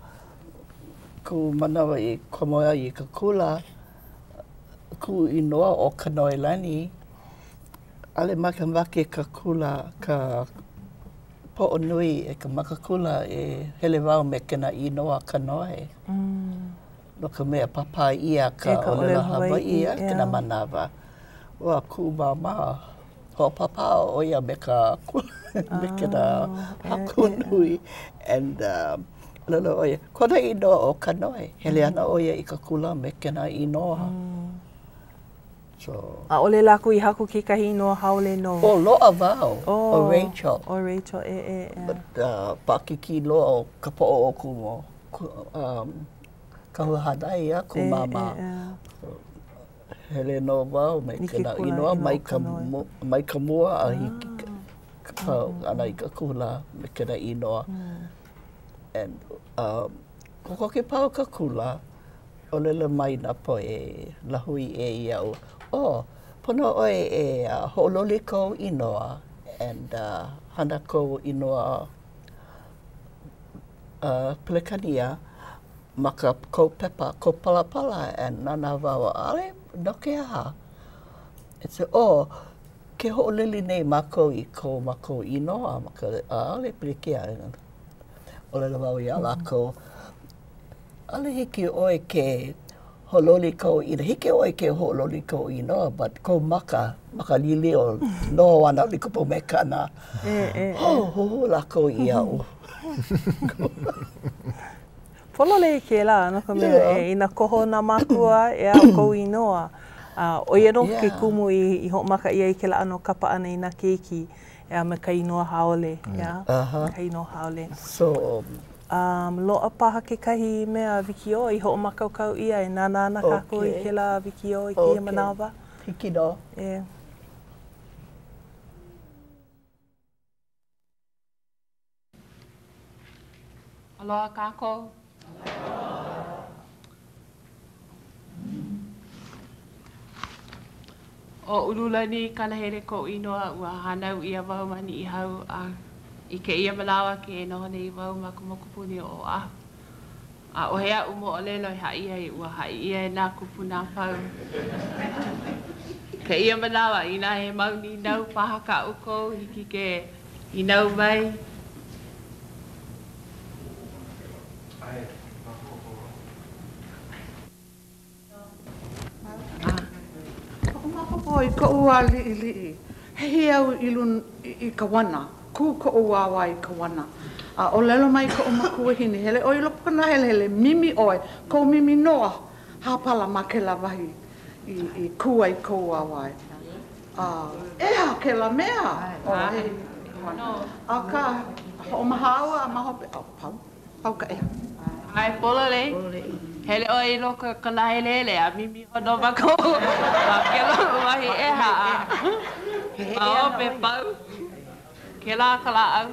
koʻu manawa i komo ai i ka kula, kuʻu inoa ʻo Kanoelani, ʻaʻole makemake ka kula, ka poʻo nui e ka maka kula e hele wau me kēnā inoa Kanoe. No ka mea, pāpā ʻia ka ʻōlelo Hawaiʻi a kēnā manawa. Ua kuʻu māmā, hoʻopāpā ʻo ia me ka kula, me kēnā haku nui. And ʻōlelo ʻo ia, kona inoa ʻo Kanoe. Hele ana ʻo ia i ka kula me kēnā inoa. So. ʻAʻole lākou i haku kekahi inoa haole nou. Oh, loaʻa wau, ʻo Rachel. ʻO Rachel, e, e, e. But uh, paʻakikī loa o ka poʻo o kuʻu um, kahu hānai a kuʻu māmā. E, e, e. So, hele nō wau me kēnā inoa mai ka, mai ka mua a hiki ka, ka pau ʻana i ka kula me kēnā inoa. Mm. And um, kokoke pau ka kula, ʻōlelo mai nā poʻe lāhui ʻē iaʻu, Oh, pono ʻoe e hoʻololi kou inoa and hana kou inoa Pelekania ma ka kou pepa, kou palapala and nānā wau, ʻaʻole, no ke aha? And say, oh, ke hoʻololi nei mākou i ko mākou inoa ma ka, ʻaʻole pilikia. ʻŌlelo wau iā lākou, ʻAʻole hiki ʻoe ke hoʻololi kou inoa. Hiki ʻoe ke hoʻololi kou inoa, but kou maka, maka lilio noho ana like ka pōmekana. Oh, huhū lākou iaʻu. Pololei kēlā, no ka mea, e, inā koho nā mākua, ʻeā, ʻo kou inoa, a ʻo ia nō ke kumu i, i hoʻomaka ʻia ai kēlā ʻano kapa ʻana i nā keiki, ʻeā, me ka inoa haole, ʻeā, ka inoa haole. So, Um, loaʻa paha kekahi mea wikiō i hoʻomākaukau ʻia e nānā ana kākou i kēlā wikiō i kēia manawa. Hiki nō. E. Aloha kākou. ʻO Ululani Kanahele koʻu inoa, ua hānau ʻia wau ma Niʻihau a i kēia manawa ke noho nei wau ma ka mokupuni o Oʻahu. ʻAʻohe aʻu moʻolelo e haʻi ai, ua haʻi ʻia e nā kūpuna a pau. Kēia manawa, inā he mau nīnau paha kā ʻoukou, hiki ke nīnau mai. Hoʻomaopopo i koʻu wā liʻiliʻi, hehi au i luna i ka wana, kū koʻu wāwae i ka wana. A ʻōlelo mai koʻu makuahine, hele ʻoe i loko ka nāhelehele, mimi ʻoe, kou mimi nō a hāpala ma kēlā wahi i kū ai kou wāwae. A ʻeha kēlā mea, ʻo hehi i ka wana. Akā, hoʻomaha au a ma hope, oh, pau. Pau ka ʻeha. ʻAe, pololei. Hele ʻoe i loko o ka nāhelehele a mimi hono ma kou ma kēlā wahi ʻeha a ma hope pau kēlā ka lāʻau.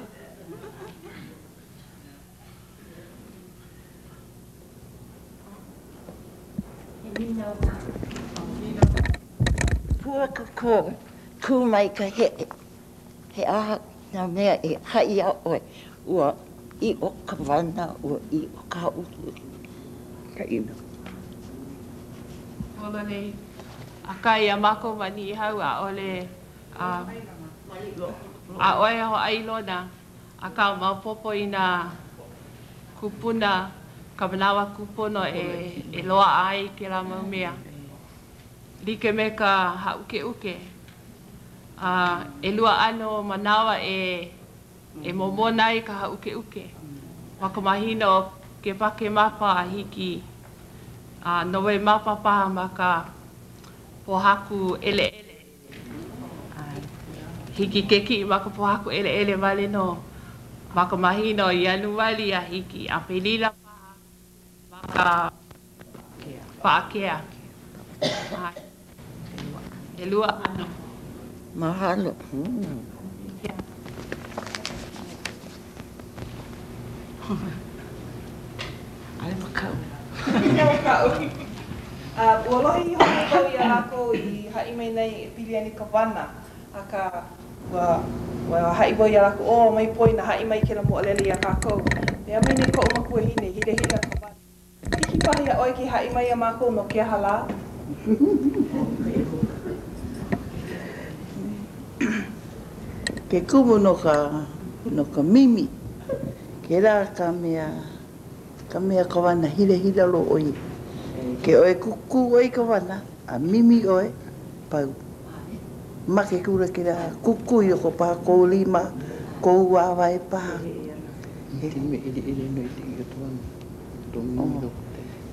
Pua ka kō, kū mai ka heʻe. He aha nā mea e haʻi iā ʻoe, ua ʻiʻo ka wana, ua ʻiʻo ka hāʻuleʻule, ka ʻino. Pololei. Akā, iā mākou ma Niʻihau, ʻaʻole, ʻaʻohe hōʻailona, akā maopopo i nā kūpuna ka manawa kūpono e loaʻa ai kēlā mau mea. Like me ka hāʻukeʻuke, A ʻelua ʻano manawa e e momona ai ka hāʻukeʻuke ma ka mahina o Kepakemapa a hiki a Nowemapa paha ma ka pōhaku ʻeleʻele. Hiki ke kiʻi ma ka pōhaku ʻeleʻele wale nō ma ka mahina o Ianuali a hiki ʻApelila paha Ma ka Paʻakea. ʻElua ʻano. Mahalo. ʻAʻole makaʻu. Makaʻu. Ua lohe iho nei wau iā lākou i haʻi mai nei e pili ana i ka wana, akā, ua, ua haʻi wau iā lākou, ō, mai poina, haʻi mai kēlā moʻolelo iā kākou. Mea mai nei koʻu makuahine, hilahila ka wana. Hiki paha iā ʻoe ke haʻi mai iā mākou no ke aha lā? Ke kumu no ka, no ka mimi, kēlā ka mea, ka mea ka wana hilahila loa ʻo ia. Ke ʻoe kukū ʻoe i ka wana a mimi ʻoe, pau. Make kula kēlā kukui i loko paha kou lima, kou wāwae paha.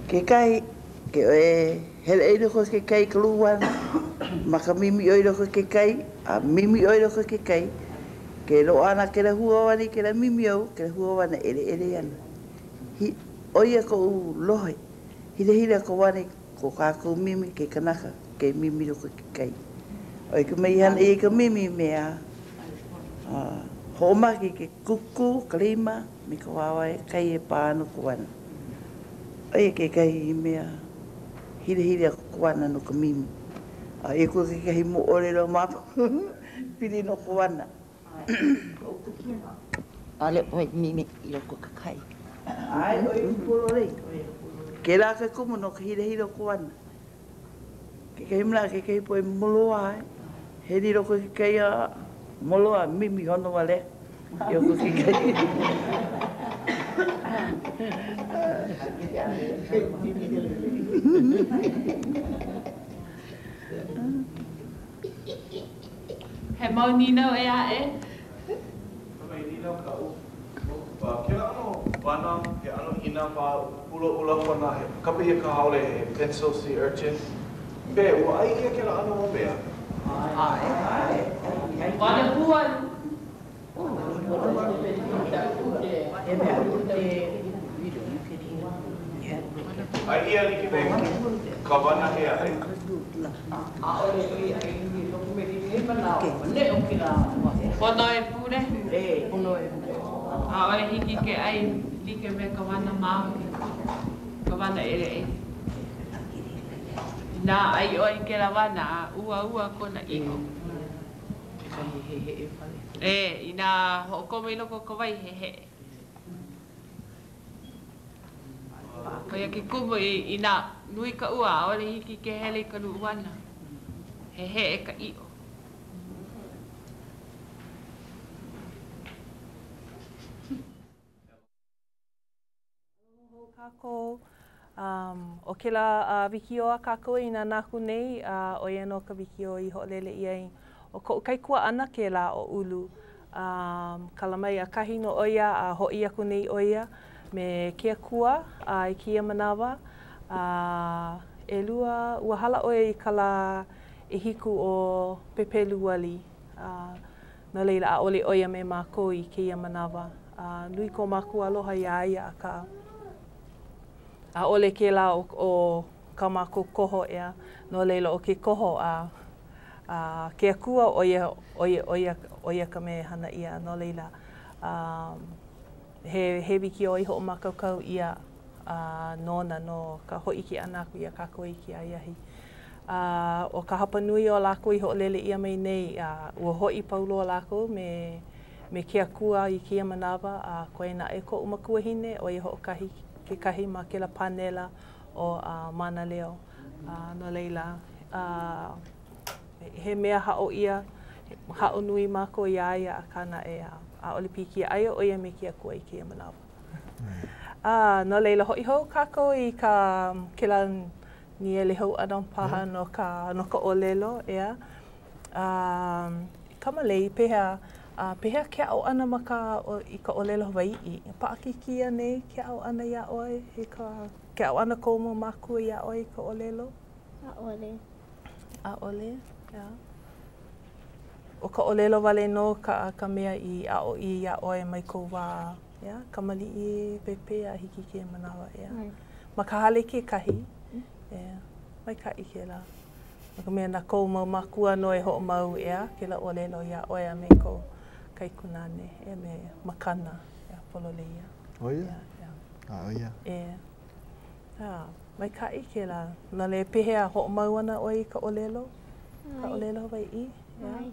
Kekahi, ke ʻoe hele i loko ke kai i ka luʻu ʻana, ma ka mimi ʻoe i loko ke kai, a mimi ʻoe i loko ke kai, ke loaʻa ana kēlā hua wana i kēlā mimi ou, kēlā hua wana ʻeleʻele ana. Hi, ʻo ia koʻu lohe, hilahila ka wana i ko kākou mimi ke kanaka. Ke mimi loko ke kai. ʻO ka mea i hana ʻia i ka mimi mea hoʻomake i ke kuku, ka lima, me ka wāwae kai e pā ana ka wana. ʻO ia kekahi mea hilahila ka wana no ka mimi. A eia aku kekahi moʻolelo pili no ka wana. ʻAʻole ʻoe mimi i loko ka kai. ʻAe, ʻo ia pololei. Kēlā ke kumu no ka hilahila o ka wana. Kekahi manawa kekahi poʻe moloā e. Hele i loko i ke kai a moloā mimi hono wale i loko ke kai. He mau nīnau ʻē aʻe? Nīnau kaʻu. Kēlā ʻano wana, he ʻano ʻina paha, ʻulaʻula kona, he kapa ʻia ka haole he pencil sea urchin. Pehea, ua ʻai ʻia kēlā ʻano mau mea? ʻAe. Wana pualu. ʻAi ʻia like me ka wana ʻē aʻe. Pono e pule? ʻAʻole hiki ke ʻai like me ka wana maoli, ka wana ʻeleʻele. Inā ʻai ʻoe i kēlā wana, a uaua kona ʻiʻo. E, inā hoʻokomo i loko o ka wai, heheʻe. ʻO ia ke kumu inā nui ka ua, ʻaʻole hiki ke hele i ka luʻu ʻana. He heʻe ka ʻiʻo. Hou kākou. ʻO kēlā wikiō a kākou i nānā aku nei, ʻo ia nō ka wikiō i hoʻolele ʻia ai. ʻO koʻu kaikuaʻana kēlā ʻo Ulu. Kala mai ʻakahi nō ʻo ia a hoʻi aku nei ʻo ia me ke akua i kēia manawa. ʻElua, ua hala ʻo ia i ka lā ʻehiku o Pepeluali. No laila, ʻaʻole ʻo ia me mākou i kēia manawa. A nui ko mākou aloha iā ia, akā, ʻaʻole kēlā o, o kā mākou koho, ʻeā. No laila, ʻo ke koho a, a ke Akua, ʻo ia, ʻo ia, ʻo ia, ʻo ia ka mea e hana ʻia. No laila, um, he, he wikiō i hoʻomākaukau ʻia a nona no ka hōʻike ʻana aku iā kākou i ke ahiahi. A ʻo ka hapanui o lākou i hoʻolele ʻia mai nei, a ua hoʻi pau loa lākou me, me ke Akua i kēia manawa, a koe naʻe koʻu makuahine, ʻo ia hoʻokahi kekahi ma kēlā pānela o Mānaleo. A no laila, a he mea haʻo ʻia, haʻo nui mākou iā ia, akā naʻe, ʻaʻole pilikia, aia ʻo ia me ke Akua i kēia manawa. A no laila, hoʻi hou kākou i ka kēlā nīele hou ʻana paha no ka no ka ʻōlelo, ʻeā. A Kamalei, pehea, a pehea ke aʻo ʻana ma ka i ka ʻōlelo Hawaiʻi? Paʻakikī anei ke aʻo ʻana iā ʻoe i ka ke aʻo ʻana kou mau mākua iā ʻoe i ka ʻōlelo? ʻAʻole. ʻAʻole, ʻeā. ʻO ka ʻōlelo wale nō ka ka mea i aʻo ʻia iā ʻoe mai kou wā, ʻeā, kamaliʻi, pēpē a hiki i kēia manawa, ʻeā. Ma ka hale kekahi, ʻeā, maikaʻi kēlā. No ka mea, na kou mau mākua nō e hoʻomau, ʻeā, kēlā ʻōlelo iā ʻoe a me kou kaikunāne, ʻeā, me Makana, ʻeā, pololei ia. ʻO ia? ʻEā. A ʻo ia? ʻEā. ʻEā, maikaʻi kēlā. No laila, pehea, hoʻomau ana ʻoe i ka ʻōlelo? Ka ʻōlelo Hawaiʻi? ʻAe.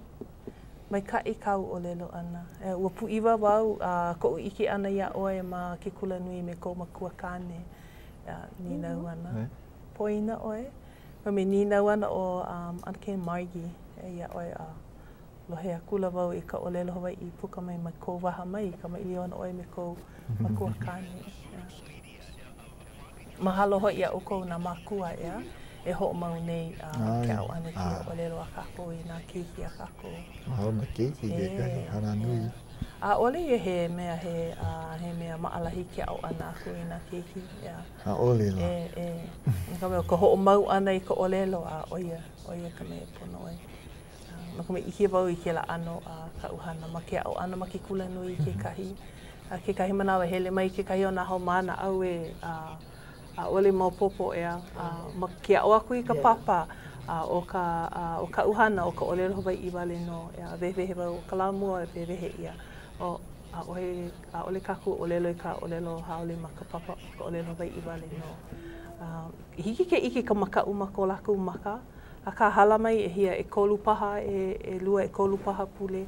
Maikaʻi kāu ʻōlelo ʻana. Ua pūʻiwa wau a koʻu ʻike ʻana iā ʻoe ma ke kulanui me kou makua kāne. Nīnau ana. Poina ʻoe? No me nīnau ana ʻo ʻAnakē Margie iā ʻoe a lohe akula wau i ka ʻōlelo Hawaiʻi i puka mai mai kou waha mai, kamaʻilio ana ʻoe me kou makua kāne. Mahalo hoʻi iā ʻoukou nā mākua, ʻeā, e hoʻomau nei ke aʻo ʻana i kēia ʻōlelo a kākou i nā keiki a kākou. Mahalo nā keiki kekahi hana nui. ʻAʻole ia he mea he he mea maʻalahi ke aʻo ʻana aku i nā keiki, ʻeā. ʻAʻole lā. E, e. No ka mea, ʻo ka hoʻomau ʻana i ka ʻōlelo, a ʻo ia, ʻo ia ka mea e pono ai. No ka mea, ʻike wau i kēlā ʻano a kaʻu hana ma ke aʻo ʻana ma ke kulanui kekahi. A kekahi manawa hele mai kekahi o nā haumāna ʻauē a ʻaʻole maopopo ʻeā. A ma ke aʻo aku i ka papa, a ʻo ka a ʻo kaʻu hana ʻo ka ʻōlelo Hawaiʻi wale nō ʻeā. Wehewehe wau ʻo ka lā mua e wehewehe ʻia ʻo ʻaʻohe ʻaʻole kākou ʻōlelo i ka ʻōlelo haole ma ka papa ʻo ka ʻōlelo Hawaiʻi wale nō. A hiki ke ʻike ka makaʻu ma ko lākou maka. Akā, hala mai ʻehia, ʻekolu paha, ʻelua, ʻekolu paha pule,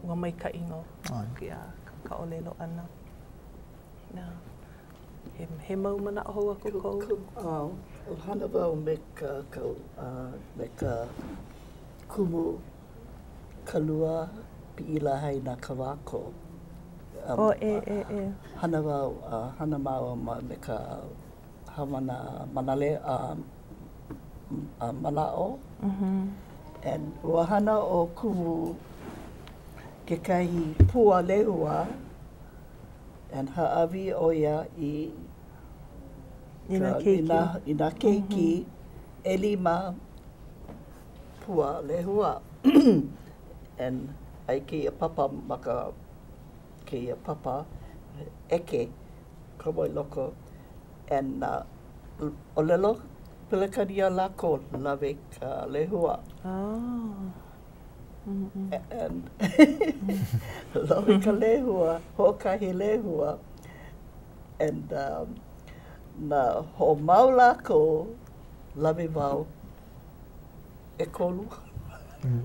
ua maikaʻi nō ka ʻōlelo ʻana. He mau manaʻo hou aku kou? Ua hana wau me ka, me ka kumu Kalua Piʻilāhaina Kawako. Oh, ʻe, ʻe, ʻe. Hana wau, hana māua me ka haumāna mānaleo a manaʻo. And ua hana ʻo Kumu kekahi pua lehua and hāʻawi ʻo ia i I nā keiki. I nā keiki ʻelima pua lehua. And aia kēia papa ma ka, kēia papa ʻeke komo i loko and uh, ʻōlelo Pelekania lākou lawe ka lehua. Oh. Mm -mm. And lawe ka lehua, hoʻokahi lehua. And um, na hoʻomau lākou lawe wau ʻekolu. Mm.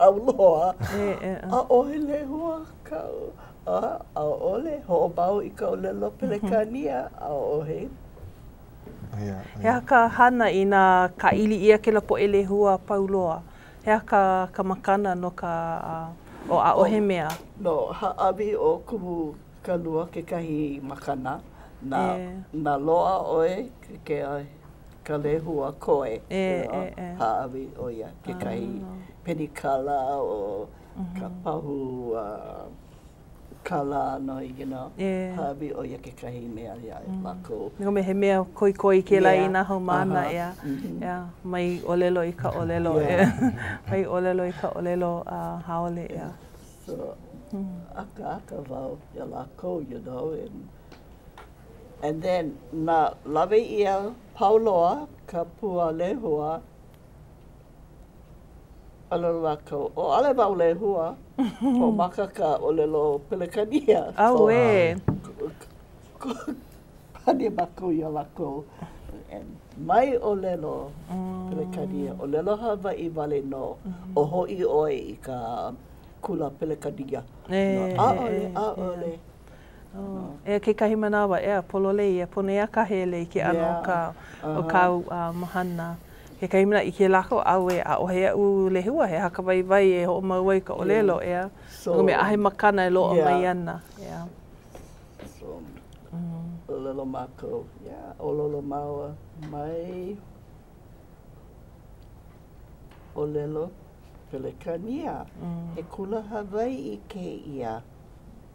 pau loa. ʻAʻohe lehua kau, a ʻaʻole hoʻomau i ka ʻōlelo Pelekānia, ʻaʻohe. He aha ka hana inā kāʻili ʻia kēlā poʻe lehua pau loa? He aha ka, ka makana no ka, o ʻaʻohe mea? No, hāʻawi ʻo Kumu Kalua kekahi makana, na, na loaʻa ʻoe ke, ka lehua koe, you know, hāʻawi ʻo ia kekahi penikala o ka pahu kālā no, you know, hāʻawi ʻo ia kekahi mea iā lākou. No ka mea, he mea koʻikoʻi kēlā i nā haumāna, ʻeā, ʻeā, mai ʻōlelo i ka ʻōlelo, mai ʻōlelo i ka ʻōlelo haole, ʻeā. So, akāka wau iā lākou, you know, and, and then na lawe ʻia pau loa ka pua lehua, ʻōlelo lākou, ʻo ʻaʻole wau lehua, hoʻomaka ka ʻōlelo Pelekania. Auē! Pane mākou iā lākou, mai ʻōlelo Pelekania, ʻōlelo Hawaiʻi wale nō, o hoʻi ʻoe i ka kula Pelekania. ʻAʻole, ʻaʻole. Eia kekahi manawa, ʻeā, pololei ia, pono iā ka hele i ke ʻano o ka, o kāu hana. Kekahi manawa, ʻike lākou, auē, ʻaʻohe aʻu lehua, he aha ka waiwai e hoʻomau ai ka ʻōlelo, ʻeā? No ka mea, ʻaʻohe makana e loaʻa mai ana, ʻeā. So, ʻōlelo mākou, yeah, ʻōlelo māua, mai ʻōlelo Pelekania, he kula Hawaiʻi kēia.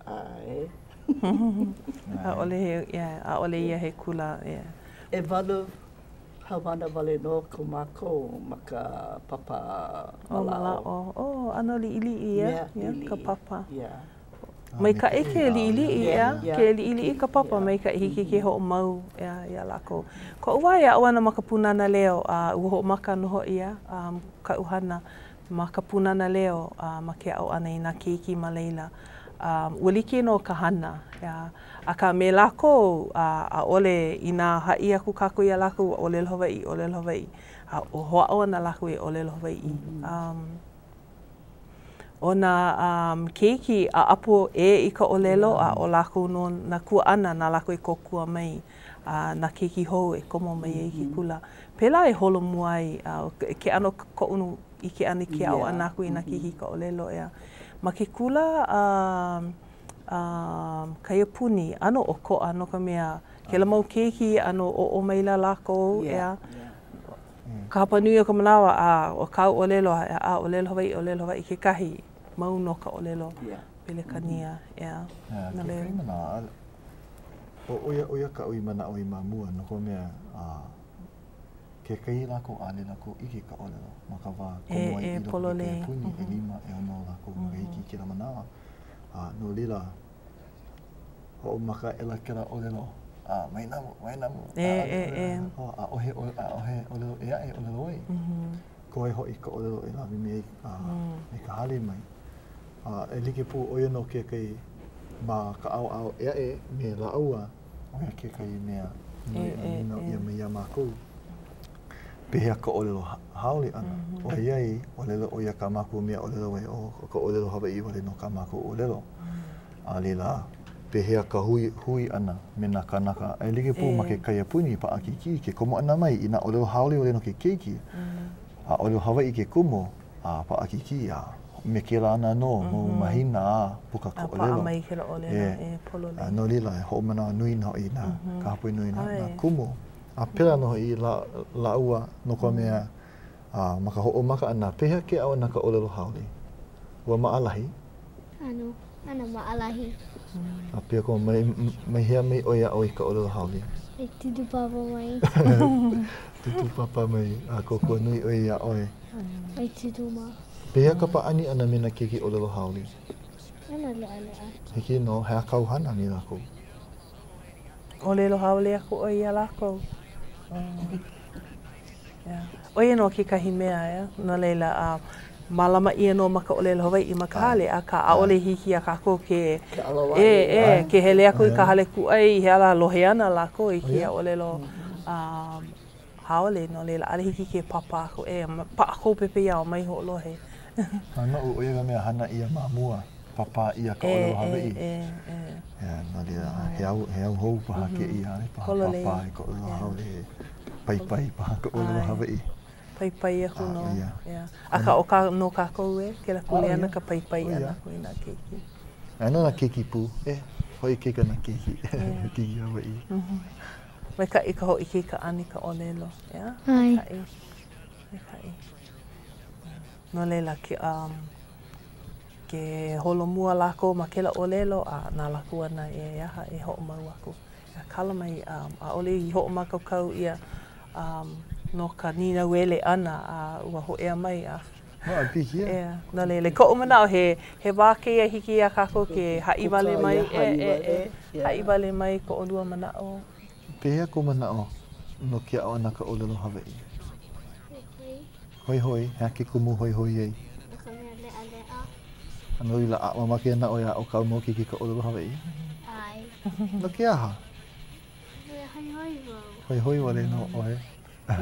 ʻAe. ʻAʻole he, yeah, ʻaʻole ia he kula, yeah. ʻEwalu haumāna wale nō ko mākou ma ka papa malāʻo. Oh, malāʻo. Oh, ʻano liʻiliʻi, yeah, yeah, yeah, ka papa. Yeah. Maikaʻi ke liʻiliʻi, ʻeā, ke liʻiliʻi ka papa, maikaʻi hiki ke hoʻomau, ʻeā, iā lākou. Koʻu wā e aʻo ana ma ka Pūnana Leo, a ua hoʻomaka nō hoʻi, ʻeā, kaʻu hana ma ka Pūnana Leo a ma ke aʻo ʻana i nā keiki ma laila. A ua like nō ka hana, ʻeā, akā me lākou, a ʻaʻole, inā haʻi aku kākou iā lākou, ʻōlelo Hawaiʻi, ʻōlelo Hawaiʻi, a hoʻāʻo ana lākou e ʻōlelo Hawaiʻi. ʻO nā keiki ʻaʻapo ʻē i ka ʻōlelo, a ʻo lākou nō nā kuaʻana na lākou e kōkua mai a nā keiki hou e komo mai ai i ke kula. Pēlā e holomua ai ke ʻano koʻu ʻike ʻana i ke aʻo ʻana aku i nā keiki i ka ʻōlelo, ʻeā. Ma ke kula kaiapuni, ʻano ʻokoʻa no ka mea, kēlā mau keiki ʻano oʻo maila lākou, ʻeā. Ka hapanui o ka manawa, a ʻo kāu ʻōlelo, a ʻōlelo Hawaiʻi, ʻōlelo Hawaiʻi kekahi, mau nō ka ʻōlelo Pelekania, ʻeā. No laila. Kekahi manawa, ʻo ia, ʻo ia kaʻu i manaʻo ai ma mua, no ka mea, kekahi lākou ʻaʻole lākou ʻike i ka ʻōlelo ma ka wā komo ai i loko o ke kaiapuni, ʻelima, ʻeono lākou makahiki i kēlā manawa. A no laila, hoʻomaka aʻela kēlā ʻōlelo, a mai namu, mai namu. E, e, e. ʻAʻohe, ʻaʻohe ʻōlelo ʻē aʻe e ʻōlelo ai. Koe hoʻi ka ʻōlelo e lawe mai ai mai ka hale mai. A e like pū ʻo ia nō kekahi ma ka ʻaoʻao ʻē aʻe me lāua, ʻo ia kekahi mea nui a nīnau ʻia mai iā mākou, pehea ka ʻōlelo haole ʻana? ʻOiai, ʻōlelo ʻo ia kā mākou mea ʻōlelo ai, ʻo ka ʻōlelo Hawaiʻi wale nō kā mākou ʻōlelo. A laila, pehea ka hui, hui ʻana me nā kānaka? E like pū ma ke kaiapuni paʻakikī, ke komo ʻana mai inā ʻōlelo haole wale nō ke keiki, a ʻōlelo Hawaiʻi ke kumu, a paʻakikī, a me kēlā ana nō mau mahina a puka ka ʻōlelo. A paʻa mai kēlā ʻōlelo, e pololei. A no laila, e hoʻomanawanui nō hoʻi nā, ka hapani nui nā kumu. A pēlā nō hoʻi lāua no ka mea, a ma ka hoʻomaka ʻana, pehea ke aʻo ʻana ka ʻōlelo haole? Ua maʻalahi? ʻAno, ʻano maʻalahi. A pehea ko, mai, mai hea mai ʻoe aʻo i ka ʻōlelo haole? Mai Tūtū Papa mai. Tūtū Papa mai, a kōkua nui ʻo ia iā ʻoe? Mai Tūtū mā. Pehea ka pāʻani ʻana me nā keiki ʻōlelo haole? ʻAno leʻaleʻa. Hiki nō, he aha kāu hana me lākou? ʻōlelo haole aku ʻoe iā lākou. ʻO ia nō kekahi mea, ʻeā, no laila, a mālama ʻia nō ma ka ʻōlelo Hawaiʻi ma ka hale, akā ʻaʻole hiki iā kākou ke, ʻē, ʻē, ke hele aku i ka hale kūʻai i hea lā lohe ana lākou i kēia ʻōlelo haole, no laila, ʻaʻole hiki ke pāpā aku, ʻē, paʻa kou pepeiao mai hoʻolohe. A noʻu, ʻo ia ka mea hana ʻia ma mua, pāpā ʻia ka ʻōlelo Hawaiʻi. ʻE, ʻe, ʻe. Yeah, no laila, he au, he au hou paha kēia, ʻaʻole paha pāpā i ka ʻōlelo haole, he paipai paha ka ʻōlelo Hawaiʻi. Paipai aku nō. Yeah. Akā, ʻo ka, no kākou e, kēlā kuleana ka paipai ʻana aku i nā keiki. A no nā keiki pū, e, hoʻoikaika nā keiki, keiki Hawaiʻi. Maikaʻi ka hoʻoikaika ʻana i ka ʻōlelo, yeah? Maikaʻi, maikaʻi. No laila, ke, um, ke holomua lākou ma kēlā ʻōlelo, a na lākou ana e aha, e hoʻomau aku. Kala mai, um, ʻaʻole i hoʻomākaukau ʻia um, no ka nīnauele ʻana, a ua hōʻea mai. A, No, a pihia. Yeah. No laila, i koʻu manaʻo, he, he wā kēia hiki iā kākou ke haʻi wale mai, e, e, e, haʻi wale mai ko ʻolua manaʻo. Pehea kou manaʻo no ke aʻo ʻana ka ʻōlelo Hawaiʻi? Hoihoi. Hoihoi, he aha ke kumu hoihoi ai? No ka mea leʻaleʻa. A no laila, a mamake ana ʻoe e aʻo kāu mau keiki i ka ʻōlelo Hawaiʻi? ʻAe. No ke aha? Mea hoihoi wau. Hoihoi wale nō ʻoe.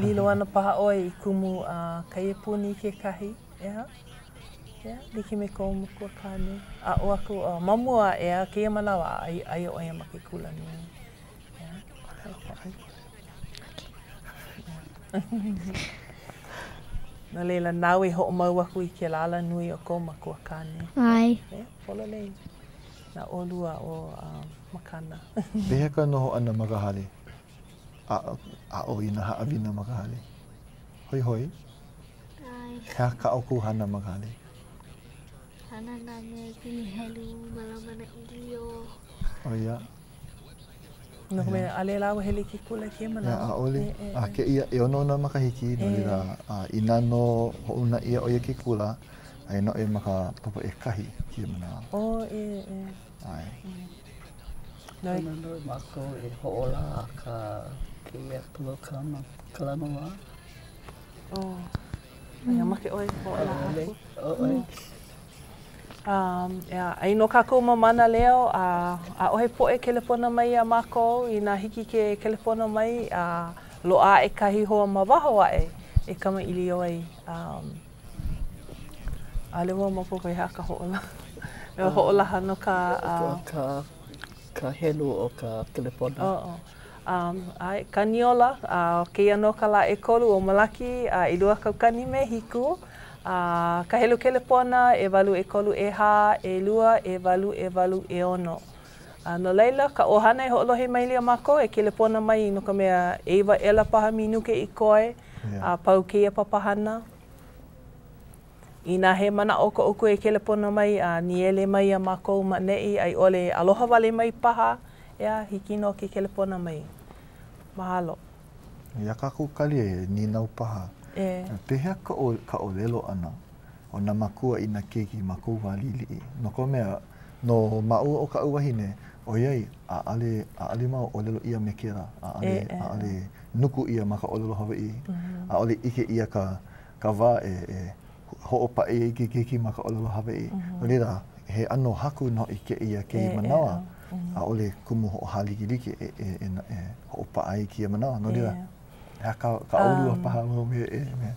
Lilo ana paha ʻoe i kumu a kaiapuni kekahi, ʻeā? ʻEā, like me kou makua kāne. Aʻo aku, ma mua, ʻeā, kēia manawa, aia ʻo ia ma ke kula nui. ʻEā, maikaʻi. No laila, nāu e hoʻomau aku i kēlā alanui o kou makua kāne. ʻAe. ʻEā, pololei. Na ʻolua ʻo Makana. Pehea ka noho ʻana ma ka hale? Aʻo i nā haʻawina ma ka hale? Hoihoi? ʻAe. He aha kā ʻoukou hana ma ka hale? Hana nā mea pili helu, mālama nā ʻīlio. ʻO ia. No ka mea, ʻaʻole lāua hele i ke kula i kēia manawa. Yeah, ʻaʻole. A kēia, ʻeono ona makahiki, no laila, inā nō hoʻouna ʻia ʻo ia ke kula, aia nō ʻo ia ma ka papa ʻekahi kēia manawa. Oh, ʻe, ʻe. ʻAe. Pono nō mākou e hoʻolaha ka kēia polokalamu kalama. Oh, mamake ʻoe hoʻolaha aku? ʻAʻole. Um, yeah, aia nō kākou ma Mānaleo, a ʻaʻohe poʻe kelepona mai iā mākou, inā hiki ke kelepona mai, a loaʻa aʻe kahi hoa ma waho aʻe e kamaʻilio ai. Um, ʻaʻole wau maopopo he aha ka hoʻolaha. Hoʻolaha no ka... Uh, ka, ka helu o ka kelepona. Oh, oh. Um, ʻae, Kaniola, a kēia nō ka lā ʻekolu o Malaki, a 2007, a ka helu kelepona, ʻewalu ʻekolu ʻehā, ʻelua, ʻewalu, ʻewalu, ʻeono. A no laila, ka ʻohana e hoʻolohe mai iā mākou, e kelepona mai no ka mea, ʻeiwa ʻela paha minuke i koe, a pau kēia papahana. Inā he manaʻo ko ʻoukou e kelepona mai a nīele mai iā mākou ma ʻaneʻi a i ʻole aloha wale mai paha, ʻeā, hiki nō ke kelepona mai. Mahalo. Iā kākou kali e nīnau paha, pehea ka ka ʻōlelo ʻana o nā mākua i nā keiki ma kou wā liʻiliʻi? No ka mea, no māua ʻo kaʻu wahine, ʻoiai, ʻaʻole, ʻaʻole mau ʻōlelo ʻia me kēlā, ʻaʻole, ʻaʻole nuku ʻia ma ka ʻōlelo Hawaiʻi, ʻaʻole ʻike ʻia ka ka wā e, e hoʻopaʻi ai ke keiki ma ka ʻōlelo Hawaiʻi. No laila, he ʻano haku nō i kēia kēia manawa, ʻaʻole kumu hoʻohālikelike e, e, e, e hoʻopaʻa ai kēia manawa. No laila, he aha ka, ka ʻolua paha mau mea e, e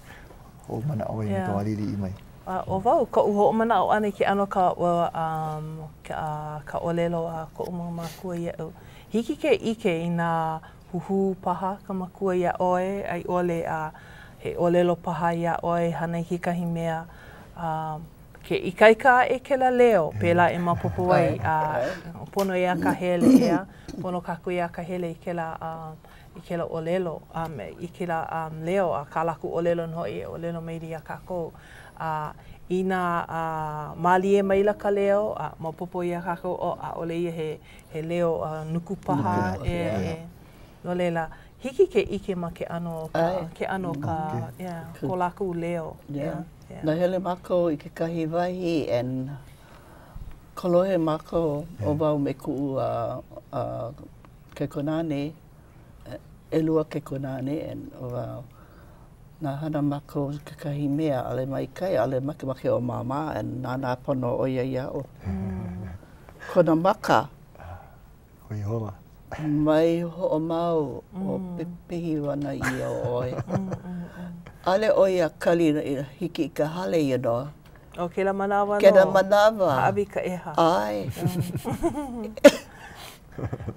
hoʻomanaʻo ai me ka wā liʻiliʻi mai? A ʻo wau, koʻu hoʻomanaʻo ʻana i ke ʻano ka, um, ka, ka ʻōlelo a koʻu mau mākua iaʻu, hiki ke ʻike i nā huhū paha ka makua iā ʻoe, a i ʻole a he ʻōlelo paha iā ʻoe, hana i kekahi mea, a ke ikaika aʻe kēlā leo, pēlā e maopopo ai, a pono e akahele, ʻeā, pono kākou e akahele i kēlā, i kēlā ʻōlelo, a me, i kēlā leo, a kā lākou ʻōlelo nō hoʻi e ʻōlelo mai iā kākou. A inā mālie maila ka leo, a maopopo iā kākou, oh, ʻaʻole ia he he leo nuku paha, e, e. No laila, hiki ke ʻike ma ke ʻano o ka, ke ʻano o ka, yeah, ko lākou leo. Yeah. Na hele mākou i kekahi wahi and kolohe mākou ʻo wau me kuʻu kaikunāne, ʻelua kaikunāne and ʻo wau. Na hana mākou kekahi mea ʻaʻole maikaʻi, ʻaʻole makemake ʻo Māmā and nānā pono ʻo ia iaʻu. Kona maka. Koe ihola. Mai hoʻomau o pepehi ana ʻia ʻoe. ʻAʻole ʻo ia kali hiki i ka hale you know. ʻO kēlā manawa nō. Kēlā manawa. Hāʻawi ka ʻeha. ʻAe.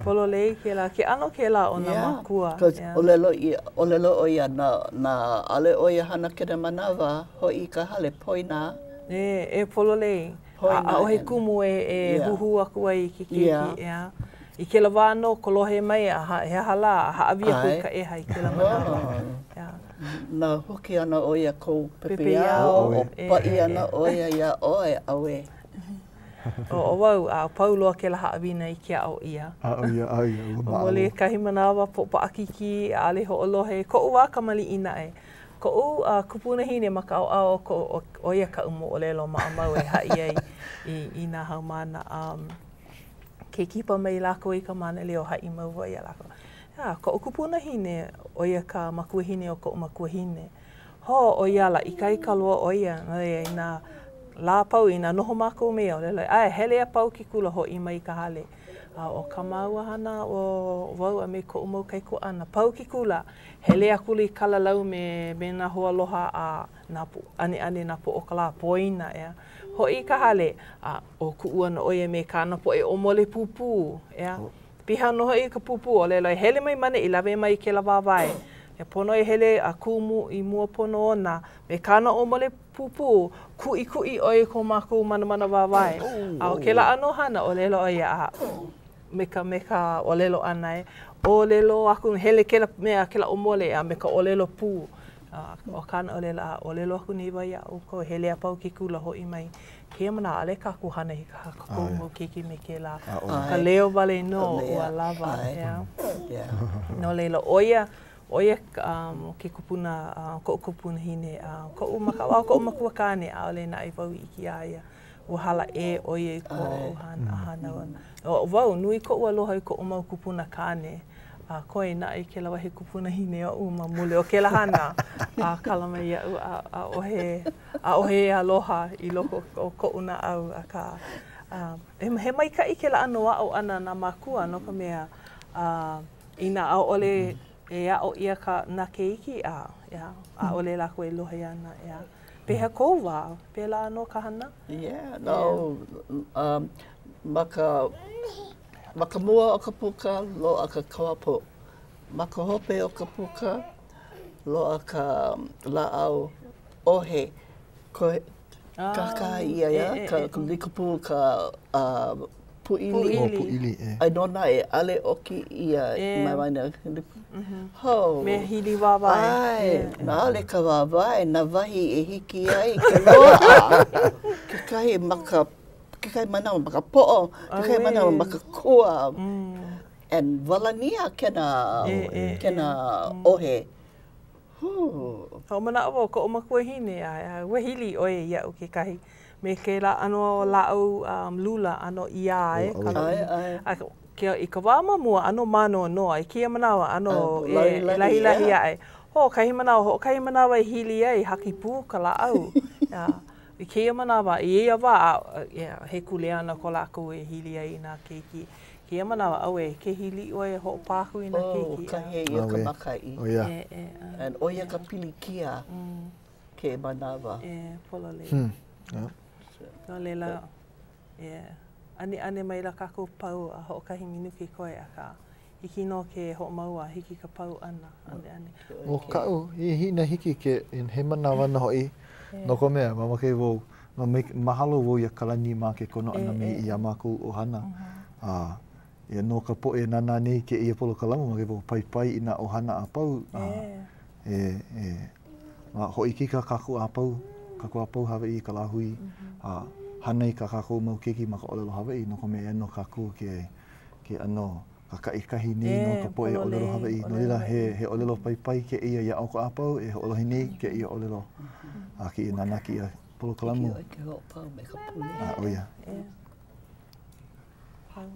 Pololei kēlā, ke ʻano kēlā o nā mākua. Yeah, 'cause ʻōlelo ʻia, ʻōlelo ʻo ia na, na ʻaʻole ʻo ia hana kēlā manawa, hoʻi i ka hale, poina. E, e pololei. Poina. ʻAʻohe kumu e, e yeah. huhū aku ai i ke keiki, yeah. ʻeā. I kēlā wā nō kolohe mai, a ha, he aha lā, a hāʻawi aku i ka ʻeha i kēlā manawa. Oh. Yeah. Na huki ana ʻo ia kou pepeiao, o paʻi ana ʻo ia iā ʻoe, ʻauē. ʻO wau, a pau loa kēlā haʻawina i ke aʻo ʻia. Aʻo ʻia, aʻo ʻia, ua maʻa. Muli kahi manawa paʻakikī, ʻaʻole hoʻolohe. Koʻu wā kamaliʻi naʻe. Koʻu uh, kupunahine ma ka ʻaoʻao o koʻu, ʻo ia kaʻu moʻolelo maʻamau e haʻi ai i, i nā haumāna. Um, ke kipa mai lākou i ka mānaleo, haʻi mau wau iā lākou. Yeah, koʻu kupunahine, ʻo ia ka makuahine o koʻu makuahine. Ho, ʻo ia ala, ikaika loa ʻo ia, no laila, i nā lā a pau, inā noho mākou me ia, ʻōlelo, ʻae, hele a pau ke kula, hoʻi mai i ka hale. A ʻo kā māua hana, ʻo wau a me koʻu mau kaikuaʻana, pau ke kula, hele akula i Kalalau me, me nā hoaloha a nā, ʻaneʻane nā poʻo o ka lā, poina, ʻeā. Hoʻi i ka hale, a ʻo kuʻu ana ʻo ia me kāna poʻe ʻōmole pūpū, ʻeā. Piha nō hoʻi ka pūpū, ʻōlelo e hele mai maneʻi, lawe mai i kēlā wāwae. E pono e hele a kū i mua pono ona me kāna ʻōmole pūpū, kuʻikuʻi ʻo ia i ko mākou manamana wāwae. A ʻo kēlā ʻano hana, ʻōlelo ʻo ia, a me ka, me ka ʻōlelo ʻana e, ʻōlelo aku, hele kēlā mea, kēlā ʻōmole a me ka ʻōlelo pū. A ʻo kāna ʻōlelo, a ʻōlelo aku nei wau iā ʻoukou, hele a pau ke kula, hoʻi mai. Kēia manawa, ʻaʻole kākou hana i kā kākou mau keiki me kēlā. Ka leo wale nō ua lawa. No laila, ʻo ia, ʻo ia um, ke kupuna, uh, koʻu kupunahine, uh, koʻu ma ka wā o koʻu makuakāne, ʻaʻole naʻe wau i ʻike iā ia. Ua hala ʻē ʻo ia i koʻu hānau ʻana. ʻO wau, nui koʻu aloha i koʻu mau kūpuna kāne. A koe naʻe kēlā wahi kupunahine oʻu ma muli o kēlā hana a kala mai iaʻu, ʻaʻohe, ʻaʻohe aloha i loko o koʻu naʻau, akā, he maikaʻi kēlā ʻano aʻo ʻana nā mākua, no ka mea, inā ʻaʻole e aʻo ʻia ka, nā keiki, a, ʻeā, ʻaʻole lākou e lohe ana, ʻeā. Pehea kou wā? Pēlā nō ka hana? Yeah, no, um, ma ka, ma ka mua o ka puka, loaʻa ka kuapo. Ma ka hope o ka puka, loaʻa ka lāʻau ʻohe. Koe, kākā ʻia ia, ka, ka like pū ka uh, pūʻili. Pūʻili. Oh, pūʻili, ʻe. A nō naʻe, ʻaʻole ʻoki ʻia ma waena. Ho. Mea hili wāwae. ʻAe, ʻaʻole ka wāwae, nā wahi e hiki ai ke loaʻa. Kekahi ma ka, kekahi manawa ma ka poʻo, kekahi manawa ma ka kua. And walania kēnā, kēnā ʻohe. Hū. Hoʻomanaʻo wau, koʻu makuahine, a ua hili ʻo ia iaʻu kekahi me kēlā ʻano lāʻau um, lula, ʻano ʻiā e. ʻAe, ʻae. A ke, i ka wā ma mua, ʻano mānoanoa. I kēia manawa, ʻano e, e lahilahi aʻe. Hoʻokahi manawa, hoʻokahi manawa e hili ai, haki pū ka lāʻau. Yeah. I kēia manawa, i ia wā, a, yeah, he kuleana ko lākou e hili ai i nā keiki. Kēia manawa, ʻauē, ke hili ʻoe e hoʻopā aku i nā keiki. Oh, kahe ʻia ka maka i. Oh, yeah. E, e, And ʻo ia ka pilikia. Mm. Kēia manawa. E, pololei. Hmm. Yeah. No laila, yeah. ʻAneʻane maila kākou pau a hoʻokahi minuke koe, akā, hiki nō ke hoʻomau a hiki ka pau ʻana, ʻaneʻane. ʻO kaʻu, i hina hiki ke, he manawa nō hoʻi, no ka mea, mamake wau, mahalo wau iā Kalani mā ke kono ʻana mai iā mākou ʻohana. A, ia no ka poʻe nānā nei kēia polokalamu, mamake wau paipai i nā ʻohana a pau, a, e, e, a hoʻoikaika kākou a pau, kākou a pau Hawaiʻi i ka lāhui, a hānai kā kākou mau keiki ma ka ʻōlelo Hawaiʻi, no ka mea, eia nō kākou ke, ke ʻano kākaʻikahi nei no ka poʻe ʻōlelo Hawaiʻi. No laila, he, he ʻōlelo paipai kēia iā ʻoukou a pau e hoʻolohe nei kēia ʻōlelo a kēia nānā kēia polokalamu. Hiki ʻoe ke hoʻopau me ka pule. A, ʻo ia. Pau.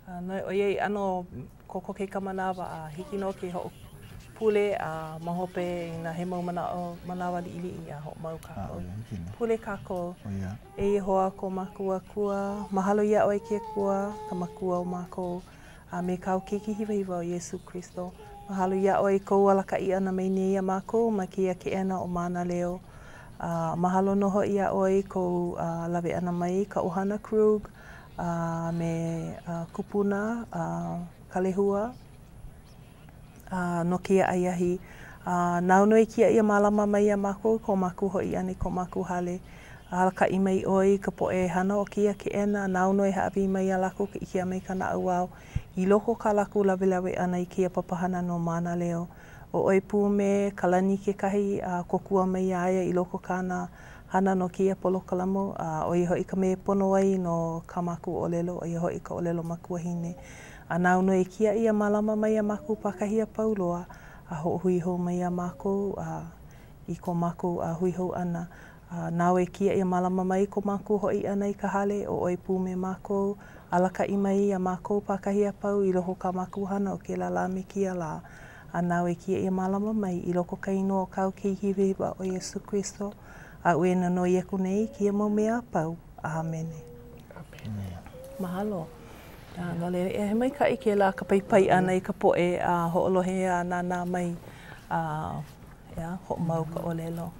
A no, ʻoiai ʻano kokoke ka manawa a hiki nō ke hoʻopule a ma hope inā he mau manaʻo manawa liʻiliʻi a hoʻomau kākou. Pule kākou. E Iēhova ko mākou Akua, mahalo iā ʻoe ke Akua, ka Makua o mākou, a me kāu Keiki hiwahiwa ʻo Iesū Kristo. Mahalo iā ʻoe i kou alakaʻi ʻana mai nei iā mākou ma kēia keʻena o Mānaleo. A mahalo nō hoʻi iā ʻoe i kou lawe ʻana mai i ka ʻohana Krug a me kupuna Kalehua no kēia ahiahi. A nāu nō e kiaʻi a mālama mai iā mākou i ko mākou hoʻi ʻana i ko mākou hale. A alakaʻi mai ʻoe i ka poʻe hana o kēia keʻena, nāu nō e hāʻawi mai iā lākou ka ʻike a me ka naʻauao i loko o kā lākou lawelawe ʻana i kēia papahana no Mānaleo. ʻO ʻoe pū me Kalani kekahi a kōkua mai iā ia i loko o kāna hana no kēia polokalamu, a ʻo ia hoʻi ka mea e pono ai no kā mākou ʻōlelo, ʻo ia hoʻi ka ʻōlelo makuahine. A nāu nō e kiaʻi a mālama mai iā mākou pākahi a pau loa, a hoʻohui hou mai iā mākou a i ko mākou hui hou ʻana. A nāu e kiaʻi a mālama mai i ko mākou hoʻi ʻana i ka hale, ʻo ʻoe pū me mākou, alakaʻi mai iā mākou pākahi a pau i loko o kā mākou hana o kēlā lā me kēia lā. A nāu e kiaʻi a mālama mai i loko o ka inoa o kāu Keiki hewahewa ʻo Iesū Kristo, aʻu e nonoi aku nei i kēia mau mea a pau. ʻĀmene. Mahalo. A no laila, he maikaʻi kēlā ka paipai ʻana i ka poʻe a hoʻolohe a nānā mai a, ʻeā, hoʻomau ka ʻōlelo.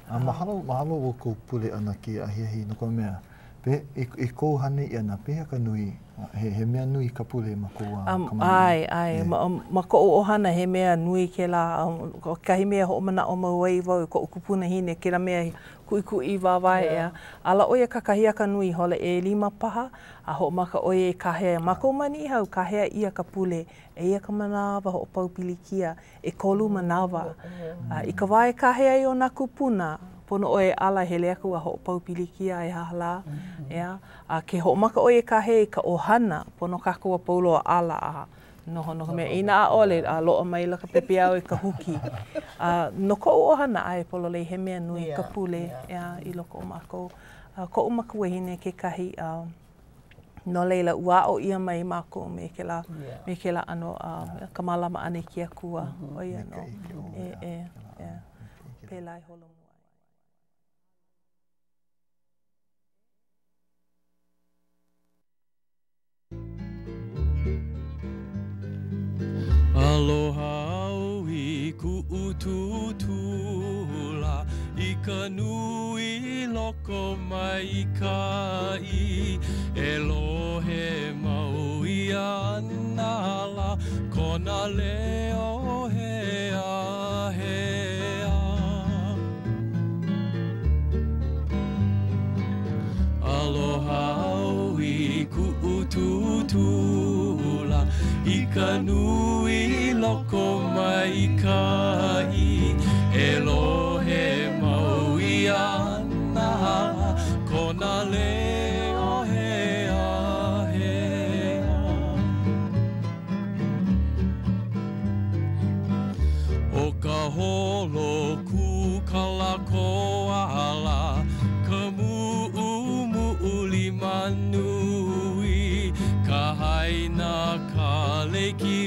A mahalo, mahalo no kou pule ʻana kēia ahiahi no ka mea, pe, i, i kou hānai ʻana, pehea ka nui, he, he mea nui ka pule ma kou wā um, kamaliʻi? ʻAe, ʻae. Ma, ma koʻu ʻohana, he mea nui kēlā. ʻO kekahi mea hoʻomanaʻo mau ai wau i koʻu kupunahine, kēlā mea kuʻikuʻi wāwae, ʻeā. Ala ʻo ia kakahiaka nui hola ʻelima paha, a hoʻomaka ʻo ia i kāhea. Ma kou ma Niʻihau, kāhea ʻia ka pule. Eia ka manawa hoʻopau pilikia. ʻekolu manawa. A i ka wā e kāhea ai ʻo nā kūpuna, pono ʻoe e ala hele aku a hoʻopau pilikia e aha lā, ʻeā. A ke hoʻomaka ʻoe e kāhea i ka ʻohana, pono kākou a pau loa ala a noho no ka mea, inā ʻaʻole, a loaʻa maila ka pepeiao i ka huki. A no koʻu ʻohana, ʻae pololei, he mea nui ka pule, ʻeā, i loko o mākou. A koʻu makuahine kekahi, a No laila, ua aʻo ʻia mai mākou me kēlā, me kēlā ʻano ka mālama ʻana i ke Akua. ʻO ia nō. E, e, e. Pēlā e holomua ai. Aloha au i kuʻu tūtū lā I ka nui lokomaikaʻi E lohe mau ʻia ana lā Kona leo heahea Aloha au i kuʻu tūtū lā I ka nui lokomaikaʻi E lohe mau ʻia ana Kona leo heahea ʻO ka holo kūkalakoa lā Ka muʻumuʻu limanui Ka haina ka leiki.